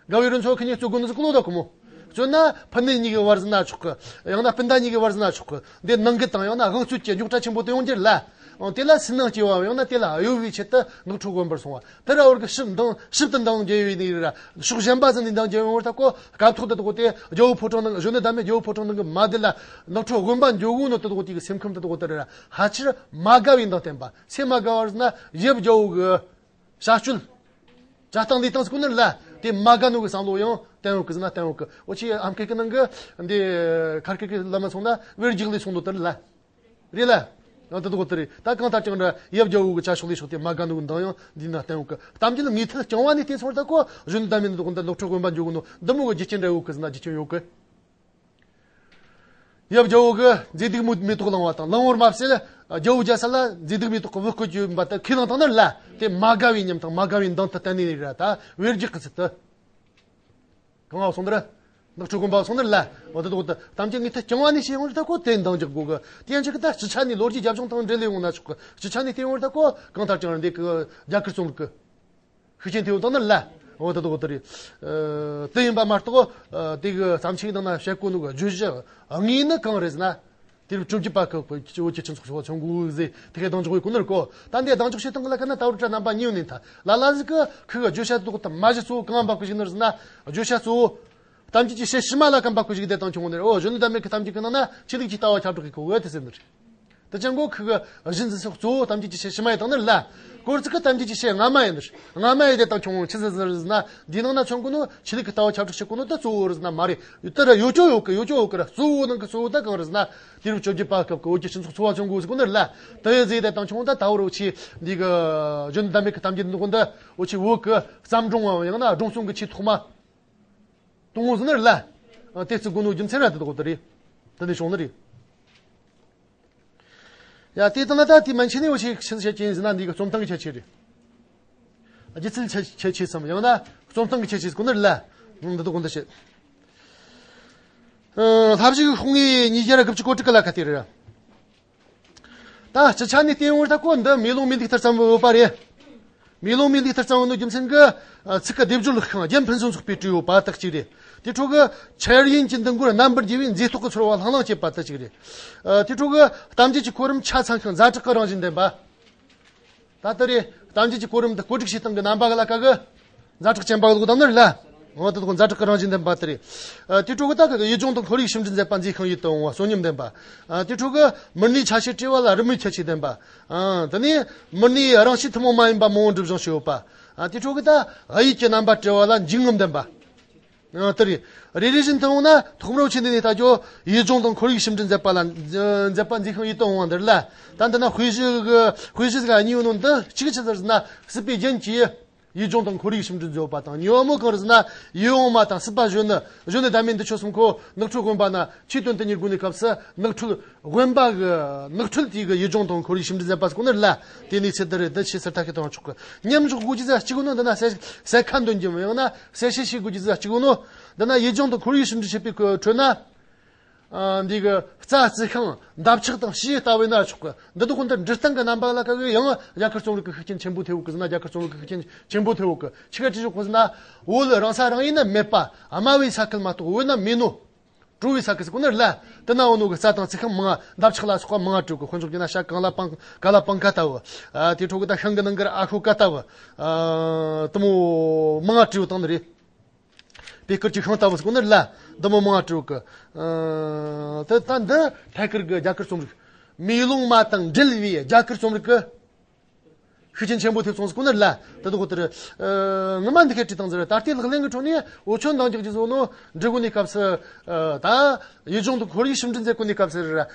དགའ་བའི་རོལ་མཚོ་ཁོ་གཉིས་གཙོ་དགོན་ཟིག་གི་ལོག་ད་གི་མོ། བརྩོན་ན་ཕུ་ནུ་གཉིས་ཀྱི་བར་ཟེར་ན་ཆོག་གི། ཡང་ན་སྤུན་ཟླ་གཉིས་ཀྱི་བར་ཟེར་ན་ཆོག་གི། འདི་ནང་འགལ་དང་ཡང་ན་དབང་རྩོད་ཀྱི་རྙོག་དྲ་ཆེན་པོ་དེ་ཡོང་རྒྱུ་རེད་ལ། འོ་དེ་ལ་སུན་སྣང་སྐྱེ་བའམ་ཡང་ན་དེ་ལ་གཡོལ་བའི་ཆེད་དུ་ནགས་ཁྲོད་དགོན་པར་སོང་བ། དེ་ར་བར་གི་ཞིབ་འདང་ཞིབ་ཏུ་འདང་རྒྱག་ཡོད་ནི་ར། ཕྱོགས་གཞན་པ་ཟིག་ནས་འདང་རྒྱག་ཡོང་བར་ཐག་གོ། སྐབས་ཐོག་ཏུ་དགོས་ཏེ་རྒྱལ་པོ་ཕོ་བྲང་ནང་གཞོན་ནུ་དམ་པའི་རྒྱལ་པོ་ཕོ་བྲང་ནང་གི་མ་དེ་ལ་ནགས་ཁྲོད་དགོན་པ་འགྱོ་དགོས་ནོ་དེ་དགོས་དེ་གི་སེམས་ཁམས་དེ་དགོས་དེ་ར་ཧ་ཆེར་མ་དགའ་བའི་འདང་བསྟན་པ། སེམས་མ་དགའ་བར་ཟེར་ན་ཡབ་རྒྱལ་པོ་གི་བྱ་སྤྱོད་བྱ་སྟངས་ལས་སྟངས་སུ་གོ་ནི་ལ་དེ་མ་དགའ་ནོ་གི་བསམ་བློ་ཡང་བསྟན་ཡོང་གི་ཟེར་ན་བསྟན་ཡོང་གི། འོ་ཆི་ཨམ་སྐད་ཀྱི་ནང་གི་འདི་ཁར་སྐད་ཀྱི་ལ་མ་སོང་ན་བེར་རྒྱག་ལས་སོང་ནོ་དེ་ར་ལ། རེད་ལ། ཡང་དེ་དག་དེ་རེད། ད་གང་ལྟར་ཀྱང་ར་ཡབ་རྒྱལ་པོ་གི་བྱ་ཕྱོགས་ལས་ཕྱོགས་དེ་མ་དགའ་ནོ་གི་འདང་ཡང་འདི་ན་བསྟན་ཡོད་གི། གཏམ་རྒྱུད་ལ་ངེས་ཐལ་རྐྱང་བ་ནས་བལྟས་སོང་བར་ད་གོ། གཞོན་ནུ་དམ་པའི་འདི་དག་འདི་ནགས་ཁྲོད་དགོན་པ་འགྱོ་གི་ནོ་འདི་མོ་གི་རྒྱུ་རྐྱེན་འདྲ་ཡོད་གི་ཟེར་ན་རྒྱུ་རྐྱེན་ཡོད་གི། ཡབ་རྒྱལ་པོ་གི་མཛེས་སྡུག་མེ་མེ་ཏོག་བླངས་བ་དང་བླངས་པར་མ་ཟད། རྒྱལ་པོ་རྒྱལ་ས་ལ་མཛེས་སྡུག་མེ་ཏོག་གི་བུ་བསྐོས་རྒྱུ་ཡིན་པ་ད་ཁས་བླངས་བཏང་ནི་ལ་དེ་མ་དགའ་བའི་ཉམས་དང་མ་དགའ་བའི་འདང་དུ་བསྟན་ནི་རེད་ར། ད་བེར་རྒྱག་གི་ཚུལ་དུ། གང་བ་སོང་ནི་ར། ནགས་ཁྲོད་དགོན་པ་སོང་ནི་ལ། འོ་དེ་དག་ད་གཏམ་རྒྱུད་ངེས་ཐལ་རྐྱང་བ་ནས་བཤད་ཡོང་རེ་ད་གོ་དེ་འདང་རྒྱག་དགོས་གི། དེ་ཡང་ཅིག་གི་ད་སྤྱི་ཆ་ནས་ལོ་རྒྱུས་རྒྱབ་ལྗོངས་དང་འབྲེལ་ལས་ཡོང་ན་ཆོག་གི། སྤྱི་ཆ་ནས་བལྟས་ཡོང་རེ་ད་གོ་གང་ལྟར་ཀྱང་འདི་གི་རྒྱ་གར་རྩོམ་རིག་གི་ཤུགས་རྐྱེན་ཐེབས་ཡོང་དང་ནི་ལ། འོ་དེ་དག་དེ་རེད། ཨ་དེ་ཡིན་པ་མ་གཏོགས་ཨ་དེ་གི་བརྩམས་ཆོས་ནང་ན་བཤད་གོ་ནོ་གི་བརྗོད་གཞི་དངོས་ནི་གང་རེད་ཟེར་ན། དུས་རབས་བཅོ་བརྒྱད་པ་གི་བོད་ཀྱི་སྤྱི་ཚོགས་ཚོ་བ་ཚོ་འགུག་ཟེར་དེ་གའི་གདེང་འཇོག་ཡོད་ཁོ་ནར་གོ། ད་འདི་གདེང་འཇོག་བྱེད་སྟངས་ལ་ཁ་ན་ད་བར་དྲ་རྣམ་པ་གཉིས་ཡོད་ནས་ད་ལ་ལ་ཟིག་གི་ཁུ་གི་བརྗོད་བྱ་དེ་དག་ད་མ་གཞི་གཙོ་བོ་གང་འབབ་གི་ཞིག་ནི་རེད་ཟེར་ན། བརྗོད་བྱ་གཙོ་བོ་གཏམ་རྒྱུད་ཀྱི་ཞལ་ཕྱི་མ་ལ་གང་འབབ་གི་ཞིག་དེ་དང་ཁྱོད་ངོ་ནས་འོ་གཞོན་ནུ་དམ་པའི་གི་གཏམ་རྒྱུད་ཀྱི་ནང་ན་ཆོས་ལུགས་ཀྱི་ལྟ་བ་ཁྱབ་བསྒྲགས་གི་གོ་བོ་དེ་ཟེར་ནི་རེད། དེ་ཅང་གོ་ཁུ་གི་གཞི་འཛིན་སོགས་གཙོ་བོ་གཏམ་རྒྱུད་ཀྱི་ཞལ་ཕྱི་མ་ཡི་དང་ནི་ལ། སྐོར་ཚིག་གི་གཏམ་རྒྱུད་ཀྱི་ཞལ་སྔ་མ་ཡི་ནི་རེད། སྔ་མ་ཡི་དེ་དང་ཁྱོད་ངོ་ཆི་ཟེར་ཟེར་ཟེར་ན། འདིའི་ནང་ན་མཚོན་གོ་ནོ་ཆོས་ལུགས་ཀྱི་ལྟ་བ་ཁྱབ་བསྒྲགས་བྱེད་གོ་ནོ་ད་གཙོ་བོ་རེད་ཟེར་ན་མ་རེད། དེ་ར་ཡོད་ཅོ་ཡོད་གི་ཡོད་ཅོ་ཡོད་གི་ར་གཙོ་བོ་ནང་གི་གཙོ་བོ་ད་གང་རེད་ཟེར་ན། དུས་རབས་བཅོ་བརྒྱད་པ་སྐབས་ཀྱི་བོད་ཀྱི་སྤྱི་ཚོགས་འཚོ་བ་སྐྱོང་དགོས་ཟེར་གོ་ནི་རེད་ལ། དེ་ཡི་ཟེར་དེ་དང་ཁྱོད་ད་ད་བར་འུ་ཆི་འདི་གི་གཞོན་ནུ་དམ་པའི་གི་གཏམ་རྒྱུད་འདི་གོ་འདི་འུ་ཆི་བོད་གི་བརྩམས་སྒྲུང་ངམ་ཡང་ན་སྒྲུང་རྩོམ་གི་ཆེས་ཐོག་མ། གཏོང་ངོ་ཟེར་ནི་རེད་ལ། ཨ་དེ་བརྩི་དགོས་ནོ་རྒྱུ་མཚན་ར་དེ་དག་དེ་རེད། དེ་ནས་བྱུང་ནི་རེད། ཡ་དེ་ལྟ་ན་ད་དེ་མན་ཆད་ནས་འོ་ཞིག་ཆི་བཤད་ཀྱི་ཡིན་ཟེར་ན་འདི་གི་རྩོམ་སྟངས་ཀྱི་ཁྱད་ཆོས་རེད། ཨ་སྒྱུ་རྩལ་ཁྱད་ཁྱད་ཆོས་སམ་ཡང་ན་རྩོམ་སྟངས་ཀྱི་ཁྱད་ཆོས་ཟེར་གོ་ནི་རེད་ལ། ཨང་འདི་དག་གོ་འདི་བཤད། ཨ་ལྷ་བཞུགས་ཤོག་ངོས་ཉིས་བརྒྱ་ར་དགུ་བཅུ་གོ་དྲུག་གི་ལ་ཁ་དེ་རེད། ད་སྤྱི་ཆ་ནས་བལྟས་ཡོང་བར་ད་གོ་འདི་མེ་ལོང་མེ་ལུག་ལྟར་བརྩམས་པའི་བོད་པ་རེད། མེ་ལོང་མེ་ལུག་ལྟར་བརྩམས་པའི་ནོ་རྒྱུ་མཚན་གྱི་ཨ་ཚིག་གི་སྡེབ་སྦྱོར་ལྷག་ཤིང་རྒྱན་ཕུན་སུམ་ཚོགས་པའི་སྤྲས་ཡོད་པ་དག་ཅིག་རེད། དེ་འཕྲོ་གི་འཆར་ཡན་གྱི་འདུ་འགོད་རྣམ་པར་རྒྱལ་བའི་མཛེས་རྟོག་གི་ཚོར་བ་ལྷང་ལྷང་བྱེད་པ་དག་ཅིག་རེད། ཨ་དེ་འཕྲོ་གི་གཏམ་རྒྱུད་ཀྱི་གོ་རིམ་ཆ་ཚང་ཤིང་ཛ་དྲག་གི་རང་བཞིན་ལྡན་པ། ད་ལྟ་རེ་གཏམ་རྒྱུད་ཀྱི་གོ་རིམ་འདི་བཀོད་སྒྲིག་བྱེད་སྟངས་ཀྱི་རྣམ་པ་གི་ལ་ཀ་གི་ཛ་དྲག་ཅན་པ་གི་ལོག་དང་ནི་རེད་ལ། འོ་དེ་དག་ཛ་དྲག་གི་རང་བཞིན་ལྡན་པ་དེ་རེད། ཨ་དེ་འཕྲོ་གི་ད་གི་ཡུལ་ལྗོངས་དང་ཁོར་ཡུག་ཞིབ་འབྲི་མཛད་པ་མཛེས་ཤིང་ཡིད་དུ་འོང་བ་གསོན་ཉམས་ལྡན་པ། ཨ་དེ་འཕྲོ་གི་མི་སྣའི་ཆ་ཤས་བྲིས་པ་ལ་རི་མོའི་ཁྱད་ཆོས་ལྡན་པ། ཨ་དེ་ནས་མི་སྣའི་རང་གཤིས་ཐུན་མོང་མ་ཡིན་པ་མང་བོ་འགྲུབ་བཞིན་ཞུ་ཡོད་པ། ཨ་དེ་འཕྲོ་གི་ད་དབྱིབས་ཀྱི་རྣམ་པ་བྲིས་པ་ལ་འཇིགས་ངོམས་ལྡན་པ། ཨ། དེ་རེད། རེ་རེ་བཞིན་དུ་འོང་ན་ཐོག་མར་ཆེ་འདི་ནས་ལྟ་རྒྱུ་ཡུལ་ལྗོངས་དང་ཁོར་ཡུག་ཞིབ་འབྲི་མཛད་པ་ལ་མཛད་པ་མཛད་ཤིང་ཡིད་དུ་འོང་བ་འདིར་ལ། ད་འདི་ན་དཔེ་གཞི་གི་དཔེ་གཞི་ཟིག་གཉིས་ཡོད་ནོ་འདི་གཅིག་ཆི་ཟེར་ཟེར་ན་སྲིད་པའི་རྒྱན་གྱིས་ཡུལ་ལྗོངས་དང་ཁོར་ཡུག་ཞིབ་འབྲི་མཛད་པ་དང་། གཉིས་པ་མོ་གང་རེད་ཟེར་ན་ཡུལ་འོག་མ་དང་སྲིད་པ་གཞོན་ནུ། གཞོན་ནུ་དམ་མེ་འདི་ཆོ་གསུམ་ཁོ་ནགས་ཁྲོད་དགོན་པ་ན་ཆོས་དོན་དུ་གཉེར་དགོས་ནི་སྐབས་སུ་ནགས་ཁྲོད་དགོན་པ་གི་ནགས་ཁྲོད་དེ་གི་ཡུལ་ལྗོངས་དང་ཁོར་ཡུག་ཞིབ་འབྲི་མཛད་པ་ཟེར་གོ་ནི་ལ། དེ་ནས་ཚེ་འདི་རེད། འདི་ཆེས་སེར་ཐ་ཁེ་དང་ཆོག་གི། མཉམ་འཇོག་དགོས་རྒྱུ་ཟིག་གཅིག་ནོ་འདི་ན་གསལ་གསལ་ཁ་འདོན་རྒྱུ་མི་ཡང་ན་གསལ་བཤད་བྱེད་དགོས་རྒྱུ་ཟིག་གཅིག་ནོ། འདི་ན་ཡུལ་ལྗོངས་དང་ཁོར་ཡུག་ཞིབ་འབྲི་བྱེད་པའི་ཁྲོད་ན། ཨ། འདི་གི་རྩྭ་རྩི་ཤིང་འདབ་ཆགས་དང་བྱིའུ་ལྟ་བུ་ཡིན་ན་ཆོག་གི། འདི་དག་ཁོ་འདི་འབྲི་སྟངས་ཀྱི་རྣམ་པ་ལ་ཁ་གི་ཡང་རྒྱ་གར་རྩོམ་རིག་གི་ཤུགས་རྐྱེན་ཆེན་པོ་ཐེབས་ཡོད་གི་ཟེར་ན། རྒྱ་གར་རྩོམ་རིག་གི་ཤུགས་རྐྱེན་ཆེན་པོ་ཐེབས་ཡོད་གི། ཆི་ག་བྲིས་ཡོད་གི་ཟེར་ན། བོད་རང་ས་རང་ཡུལ་ན་མེད་པ། དམའ་བའི་ས་ཁུལ་མ་གཏོགས་བོད་ན་མེད་ནོ། བྲོ་བའི་ས་ཁུལ་ཟེར་གོ་ནི་ལ། དེ་ན་འོ་ནོ་གི་རྩྭ་དང་རྩི་ཤིང་མང་ང་། འདབ་ཆགས་ལ་སོགས་པ་མང་ང་བྲིས་ཡོད་གི། དཔེ་འཇོག་རྒྱུ་ན་བྱ་ག་ལ་པང་ག་ལ་པང་ཁ་ལྟ་བུ། ཨ། དེ་འཕྲོ་གི་ད་ཤིང་གི་ནང་གི་ཨ་ཤོ་ཀ་ལྟ་བུ། ཨ། དེ་མོ་མང་ང་བྲིས་ཡོད་བཏང་ནི་རེད། པའི་དཀར་གྱི་ཤིང་ལྟ་བུ་ཟེར་གོ་ནི་ལ། འདི་མོ་མང་ང་བྲིས་ཡོད་གི། ཨ། དེ་ད་འདི་ཐད་ཀར་གི་རྒྱ་གར་རྩོམ་རིག་མེ་ལོང་མ་དང་འབྲེལ་བའི་རྒྱ་གར་རྩོམ་རིག་གི་ཤུགས་རྐྱེན་ཆེན་པོ་ཐེབས་སོང་ཟེར་གོ་ནི་ལ། དེ་དག་དེར། ཨ། ངོ་མ་འདི་གས་བྲིས་བཏང་ཟེར། ད་ལྟའི་ལག་ལེན་གྱི་ཁྲོད་ནས་འོ་ཆོ་འདང་རྒྱག་རྒྱུ་བཟོ་ནོ་འབྲི་དགོས་ནི་སྐབས་སུ། ཨ། ད་ཡུལ་ལྗོངས་དང་ཁོར་ཡུག་ཞིབ་འབྲི་མཛད་དགོས་ནི་སྐབས་སུ།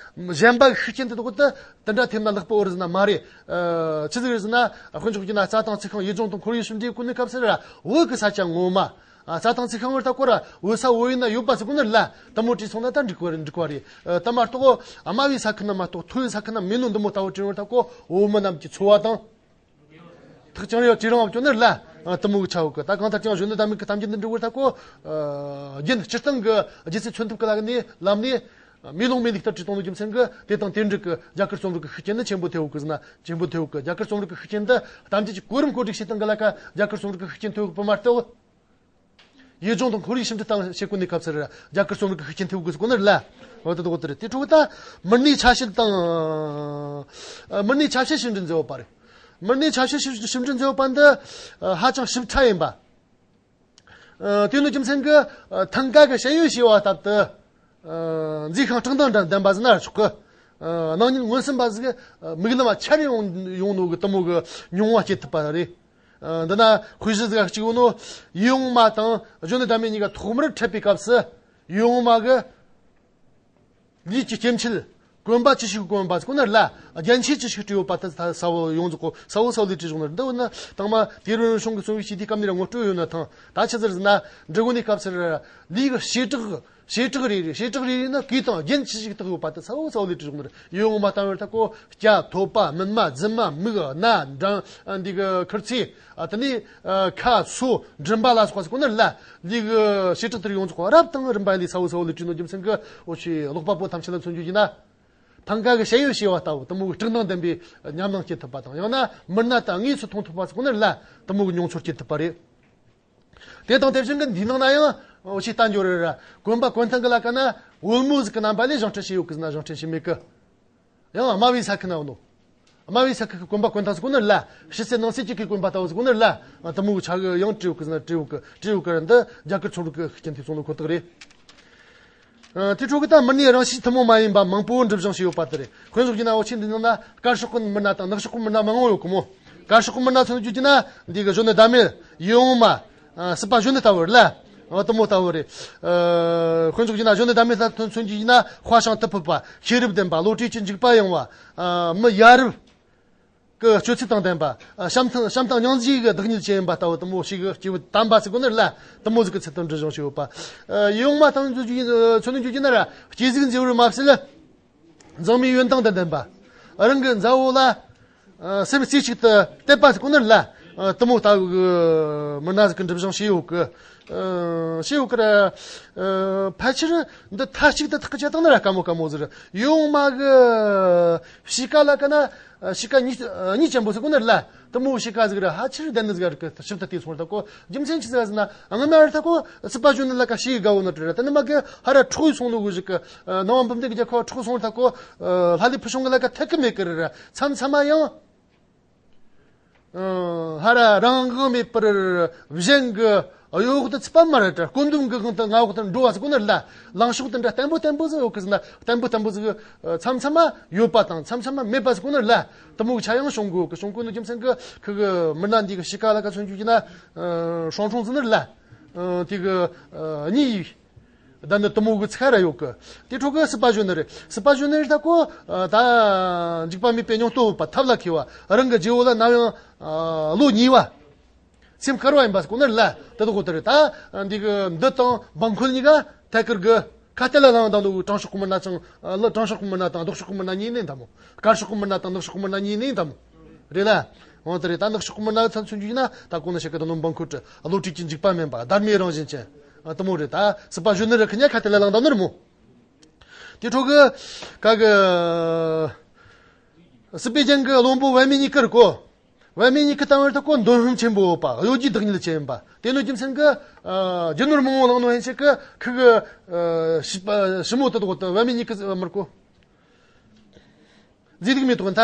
གཞན་པ་གི་ཤུགས་རྐྱེན་དེ་དག་དེ་དེ་འདྲ་ཐེབས་ན་ལེགས་པོ་རེད་ཟེར་ན་མ་རེད། ཨ། ཆི་ཟིག་རེད་ཟེར་ན། དཔེ་འཇོག་རྒྱུ་ན་རྩྭ་དང་རྩི་ཤིང་ཡུལ་ལྗོངས་དང་ཁོར་ཡུག་ཞིབ་འབྲི་དགོས་ནི་སྐབས་སུ་བོད་ཀྱི་ས་ཆ་ངོ་མ། ཨ། རྩྭ་དང་རྩི་ཤིང་བར་ཐག་སྐོར་ར་བོད་ས་བོད་ཡུལ་ན་ཡོད་པ་ཟེར་གོ་ནི་ལ། དེ་མོ་བྲིས་སོང་ན་ད་འགྲིག་གི་རེད། འགྲིག་པ་རེད། ཨ། དེ་མ་གཏོགས་དམའ་བའི་ས་ཁུལ་ན་མ་གཏོགས་མཐོ་བའི་ས་ཁུལ་ན་མེད་ནོ་འདི་མོ་ལྟ་བུ་བྲིས་བར་ཐག་གོ་བོད་མི་རྣམས་ཀྱི་འཚོ་བ་དང་། ཐག་ཅིང་རེ་བ་བྲིས་རང་བ་བཅོ་ནི་ལ། ཨ། དེ་མོ་གི་ཆ་བོ་གི། ད་གང་ལྟར་ཀྱང་གཞོན་ནུ་དམ་མེ་གི་གཏམ་རྒྱུད་འདི་འབྲི་བར་ཐག་གོ། ཨ། རྒྱུན་སྤྱིར་བཏང་གི་རྒྱུ་ཆ་མཚོན་ཐབས་ཀྱི་ལམ་ནས་ལམ་ནས། མེ་ལོང་མེ་ལི་ལྟར་བྲིས་བཏང་ནོ་རྒྱུ་མཚན་གྱིས་དེ་དང་དེ་འདྲ་གི་རྒྱ་གར་རྩོམ་རིག་གི་ཤུགས་རྐྱེན་ནི་ཆེན་པོ་ཐེབས་ཡོད་གི་ཟེར་ན་ཆེན་པོ་ཐེབས་ཡོད་གི། རྒྱ་གར་རྩོམ་རིག་གི་ཤུགས་རྐྱེན་འདི་གཏམ་རྒྱུད་ཀྱི་གོ་རིམ་བཀོད་སྒྲིག་བྱེད་སྟངས་ཀྱི་ལ་ཁ་རྒྱ་གར་རྩོམ་རིག་གི་ཤུགས་རྐྱེན་ཐེབས་ཡོད་གི་མ་གཏོགས། ཡུལ་ལྗོངས་དང་ཁོར་ཡུག་ཞིབ་འབྲི་དང་བྱེད་དགོས་ནི་སྐབས་སུ་རྒྱ་གར་རྩོམ་རིག་གི་ཤུགས་རྐྱེན་ཐེབས་དགོས་ཟེར་གོ་ནི་ལ། འོ་དེ་དག་དེ་རེད། དེ་འཕྲོ་ད་མི་སྣའི་ཆ་བྱད་དང་། ཨ། མི་སྣའི་ཆ་བྱད་ཞིབ་འབྲི་མཛད་ཡོད་པ་རེད། མི་སྣའི་ཆ་བྱད་ཞིབ་ཞིབ་འབྲི་མཛད་ཡོད་པ་འདི། ཨ། ཧ་ཅང་ཞིབ་ཕྲ་ཡིན་པ། ཨ། དེ་ནི་རྒྱུ་མཚན་གྱིས། ཨ། ཐང་ག་གི་ཞལ་ཡོད་ཞེས་པ་ལྟར་དུ། ཨ། མཛེས་ཤིང་བཀྲག་མདངས་ལྡན་པ་ཟེར་ན་ཆོག་གི། ཨ། སྣང་བརྙན་མངོན་སུམ་པ་ཟིག་མིག་ལམ་འཆར་ཡོང་ཡོང་ནོ་གི་དེ་མོ་གི་མྱོང་བ་སྐྱེ་ཐུབ་པ་རེད། ཨ། འདི་ན་དཔེ་གཞི་ཟིག་གཅིག་ཡོད་ནོ། ཡུལ་འོག་མ་དང་གཞོན་ནུ་དམ་མེ་གཉིས་ཀ་ཐོག་མར་འཕྲད་པའི་སྐབས་སུ། ཡུལ་འོག་མ་གི་ལུས་ཀྱི་སྐྱེ་མཆེད། གོན་པ་ཅི་ཞིག་གོན་པ་ཟེར་གོ་ནི་ལ། རྒྱན་ཆས་ཅི་ཞིག་སྤྲས་ཡོད་པ་དེ་ས་བོ་ཡོངས་རྫོགས་གོ་ས་བོ་ས་བོ་ལས་བྲིས་བྱུང་ནི་རེད། འདི་འོ་ན་དང་མ་དུས་རབས་རིམ་བྱུང་གི་རྩོམ་ཡིག་ཞིག་དེའི་སྐབས་ནས་ར་ངོ་སྤྲོད་ཡོད་ན་ཐང་། ད་ཆི་ཟེར་ཟེར་ན་འབྲི་དགོས་ནི་སྐབས་སུ་ར་ལུས་ཀྱི་བྱེ་བྲག་བྱེ་བྲག་རེ་རེ་བྱེ་བྲག་རེ་རེ་ན་གོས་དང་རྒྱན་ཅི་ཞིག་བཏགས་ཡོད་པ་དེ་ས་བོ་ས་བོ་ལས་བྲིས་བྱུང་ནི་རེད། ཡུལ་འོག་མ་ལྟ་བུར་ད་གོ་སྐྱ་ཐོད་པ་སྨིན་མ་རྫུན་མ་མིག་སྣ་འགྲམ་འདི་གི་ཁིར་ཚེ། ཨ། དེ་ནས། ཨ། ཁ་སོ་མགྲིན་པ་ལ་སོགས་པ་ཟེར་གོ་ནི་ལ། ལུས་ཀྱི་བྱེ་བྲག་དེར་ཡོངས་རྫོགས་རབ་དང་རིམ་པ་ལས་ས་བོ་ས་བོ་ལས་བྲིས་ནོ་རྒྱུ་མཚན་གྱིས་འོ་ཆོས་ཀློག་པ་པོ་ཐམས་ཅད་ལ་མཚོན་རྒྱུ་ཡིན་ན། ཐང་ག་གི་ཞལ་ཡོད་ཞེས་པ་ལྟ་བུ་དེ་མོ་གི་བཀྲག་མདངས་ལྡན་པའི་ཉམས་སྣང་སྐྱེ་ཐུབ་པ་དང་། ཡང་ན་མི་སྣ་དང་དངོས་སུ་མཐོང་ཐུབ་པ་ཟེར་གོ་ནི་ལ་དེ་མོ་གི་མྱོང་ཚོར་སྐྱེ་ཐུབ་པ་རེད། དེ་དང་དེ་བཞིན་གྱི་འདིའི་ནང་ན་ཡང་འོ་ཆོས་ལྟ་འགྱུར་རེ་ར་གོན་པ་གོན་སྟངས་ཀྱི་ལ་ཁ་ན་འོལ་མོ་ཟིག་གི་རྣམ་པ་ལས་བཞེངས་སྐྲུན་བྱས་ཡོད་གི་ཟེར་ན་བཞེངས་སྐྲུན་བྱས་མེད་གི། ཡང་དམའ་བའི་ས་ཁུལ་ན་ཡོད་ནོ། དམའ་བའི་ས་ཁུལ་གྱི་གོན་པ་གོན་སྟངས་ཟེར་གོ་ནི་ལ། ཕྱི་གསལ་ནང་གསལ་གཅིག་གི་གོན་པ་ལྟ་བུ་ཟེར་གོ་ནི་ལ། དེ་མོ་གི་ཆ་གི་ཡང་བྲིས་ཡོད་གི་ཟེར་ན་བྲིས་ཡོད་གི། བྲིས་ཡོད་གི་ར་འདི་རྒྱ་གར་ཚོ་རིག་གི་ཤུགས་རྐྱེན་ཐེབས་སོང་ནོ་ཁོ་ཐག་རེད། ཨ། དེ་འཕྲོ་གི་ད་མི་སྣའི་རང་གཤིས་ཐུན་མོང་མ་ཡིན་པ་མང་པོ་འགྲུབ་བཞེངས་བྱས་ཡོད་པ་དེ་རེད། དཔེ་འཇོག་རྒྱུ་ན་འོ་ཆོས་འདི་ནང་ན་དཀར་ཕྱོགས་གི་མི་སྣ་དང་ནག་ཕྱོགས་གི་མི་སྣ་མང་བོ་ཡོད་གི་མོ། དཀར་ཕྱོགས་གི་མི་སྣ་མཚོན་རྒྱུ་བྱས་ན་འདི་གི་གཞོན་ནུ་ཟླ་མེད། ཡིད་འོང་མ། ཨ། སྲིད་པ་གཞོན་ནུ་ལྟ་བུ་རེད་ལ། འོ་དེ་མོ་ལྟ་བུ་རེད། ཨ། དཔེ་འཇོག་རྒྱུ་ན་གཞོན་ནུ་ཟླ་མེད་ལྟ་བུ་མཚོན་རྒྱུ་བྱས་ན་དཔའ་ཞིང་དུ་ཕོད་པ། ཤེས་རབ་ལྡན་པ། བློ་གྲོས་ཀྱི་འཇུག་པ་ཡངས་པ། ཨ། མི་ཡ་རབས་ཀྱི་སྤྱོད་ཚུལ་དང་ལྡན་པ། ཨ། བྱམས་དང་བྱམས་དང་སྙིང་རྗེ་གི་བདག་ཉིད་ཅན་ཡིན་པ་ལྟ་བུ་དེ་མོ་ཞིག་གི་སྐྱེས་བུ་དམ་པ་ཟེར་གོ་ནི་ལ་དེ་མོ་ཟིག་གི་ཚུལ་དུ་འབྲི་བཞེངས་བྱས་ཡོད་པ། ཨ། ཡིད་འོང་མ་དང་མཚོན་རྒྱུ་མཚོན་རྒྱུ་བྱས་ན་ར་སྐྱེས་གཟུགས་མཛེས་པར་མ་ཟད། མཛངས་མའི་ཡོན་ཏན་དང་ལྡན་པ། རང་གི་མཛའ་བོ་ལ། ཨ། སེམས་རྩེ་གཅིག་ཏུ་གཏད་པ་ཟེར་གོ་ནི་ལ། ཨ། དེ་མོ་ལྟ་བུ་གི་མི་སྣ་ཟིག་གི་འགྲུབ་བཞེངས་བྱས་ཡོད་གི། ཨ། བྱས་ཡོད་གི་ར། ཨ། ཕལ་ཆེར་འདི་མཐའ་གཅིག་ཏུ་ཐག་གི་བཅད་བཏང་ན་ར་དཀའ་མོ་དཀའ་མོ་ཟིག་རེད། ཡིད་འོང་མ་གི་གཤིས་ཀ་ལ་ཁ་ན་གཤིས་ཀ་གཉིས་གཉིས་ཅན་པོ་ཟེར་གོ་ནི་ལ་དེ་མོ་གཤིས་ཀ་ཟིག་ར་ཕལ་ཆེར་ལྡན་ནི་ཟིག་རེད་གི། ཞིབ་ཏུ་བལྟས་སོང་ར་ད་གོ་རྒྱུ་མཚན་ཅི་ཟིག་ཟེར་ན་སྔ་མ་ར་ད་གོ་སྲིད་པ་གཞོན་ནུ་ལ་ཁ་ཞེ་གི་དགའ་བོ་ནི་རེད་ར། དེ་ནི་མ་གི་ཧ་ར་འཕྲོག་ཡི་སོང་ནོ་གི་ཞིག་གི། ཨ། ནང་པ་འབུམ་སྡེ་གི་རྒྱལ་ཁབ་འཕྲོག་སོང་ར་ད་གོ། ཨ། ལྷ་ལས་ཕུལ་བྱུང་གི་ལ་ཁ་ཐད་གི་མེད་གི་རེད་ར། མཚམས་མཚམས་མ་ཡང་། ཨ། ཧ་ར་རང་དབང་མེད་པར་གཞན་གྱི་གཡོ་འོག་ཏུ་ཚུད་པ་མ་རེད་དྲ། བཀོད་འདོམས་ཀྱི་དབང་དུ་མངའ་འོག་ཏུ་འགྲོ་བ་ཟེར་གོ་ནི་ལ། ལངས་ཕྱོགས་དེ་འདྲ་བརྟན་པོ་བརྟན་པོ་ཟིག་ཡོད་གི་ཟེར་ན་བརྟན་པོ་བརྟན་པོ་ཟིག་མཚམས་མཚམས་མ་ཡོད་པ་དང་མཚམས་མཚམས་མ་མེད་པ་ཟེར་གོ་ནི་ལ། དེ་མོ་གི་ཆ་ཡང་བྱུང་དགོས་གི། བྱུང་དགོས་ནི་རྒྱུ་མཚན་གྱིས་ཁི་གི་མི་སྣ་འདི་གི་གཤིས་ཀ་ལ་ཁ་མཚོན་རྒྱུ་བྱས་ན། ཨ། ཧྲང་ཧྲུང་ཟེར་ནི་ལ། ཨ་དེ་གི་ཨ་གཉིས་ཡིས། ད་ནི་དུ་མོ་གི་ཚིག་ར་ཡོད་གི། དེ་འཕྲོ་གི་སྲིད་པ་གཞོན་ནུ་རེད། སྲིད་པ་གཞོན་ནུ་རེད་ད་ཁོ། ཨ་ད་འཇིགས་པ་མེད་པའི་སྙིང་སྟོབས་ཡོད་པ། ཐབས་ལ་མཁས་པ། རང་གི་རྗེ་བོ་ལ་ནམ་ཡང་ཨ་བློ་ཉེས་པ། སེམས་དཀར་བ་ཡིན་པ་ཁོ་ན་རེད་ལ། དེ་དག་གོ་དེ་རེད་ད། འདི་གི་འདི་དང་འབངས་འཁོད་གཉིས་ཀ་ཐད་ཀར་གི་ཁ་གཏད་ལ་ལངས་དང་འདུག་དྲང་ཕྱོགས་ཀྱི་མི་སྣ་ཅང་ལ། དྲང་ཕྱོགས་ཀྱི་མི་སྣ་དང་ལྡོག་ཕྱོགས་ཀྱི་མི་སྣ་གཉིས་ནས་འདམ་མོ། དཀར་ཕྱོགས་ཀྱི་མི་སྣ་དང་ནག་ཕྱོགས་ཀྱི་མི་སྣ་གཉིས་ནས་འདམ་མོ། རེད་ལ། འོ་དེ་རེད་ད། ནག་ཕྱོགས་ཀྱི་མི་སྣ་ཚན་ཚུན་གྱིས་ན་ད་གོང་ན་བཤད་གི་དང་འབངས་འཁོད་བློ་གྲོས་ཀྱི་འཇིགས་པ་མེད་པ་སྡར་མའི་རང་བཞིན་ཅན། དེ་མོ་རེད་ད། སྲིད་པ་གཞོན་ནུ་རེད་ཁི་ཉ་ཁ་དེ་ལ་ལངས་དང་ནི་རེད་མོ། དེ་འཕྲོ་གི་ཀ་གི་སྲིད་པའི་རྒྱན་གི་བློན་པོ་པདྨའི་ཉི་ཁུ་རེད་གོ། པདྨའི་ཉི་ཁུ་ལྟ་བུར་ཐུག་གོ། འདོད་ལྷུན་ཆེན་པོ་ཡོད་པ། གཡོ་སྒྱུའི་བདག་ཉིད་ཅན་ཡིན་པ། དེ་ནི་རྒྱུ་མཚན་གི་ཨ་རྒྱུ་ནོར་མང་བོ་བླངས་ནོ་ཧན་ཆེ་གི་ཁི་གི་ཨ་ཞི་པ་ཞི་མོ་དེ་དག་ཏུ་པདྨའི་ཉི་ཁུ་མར་གོ། མཛེས་སྡུག་མེ་ཏོག་ཡིན་ད།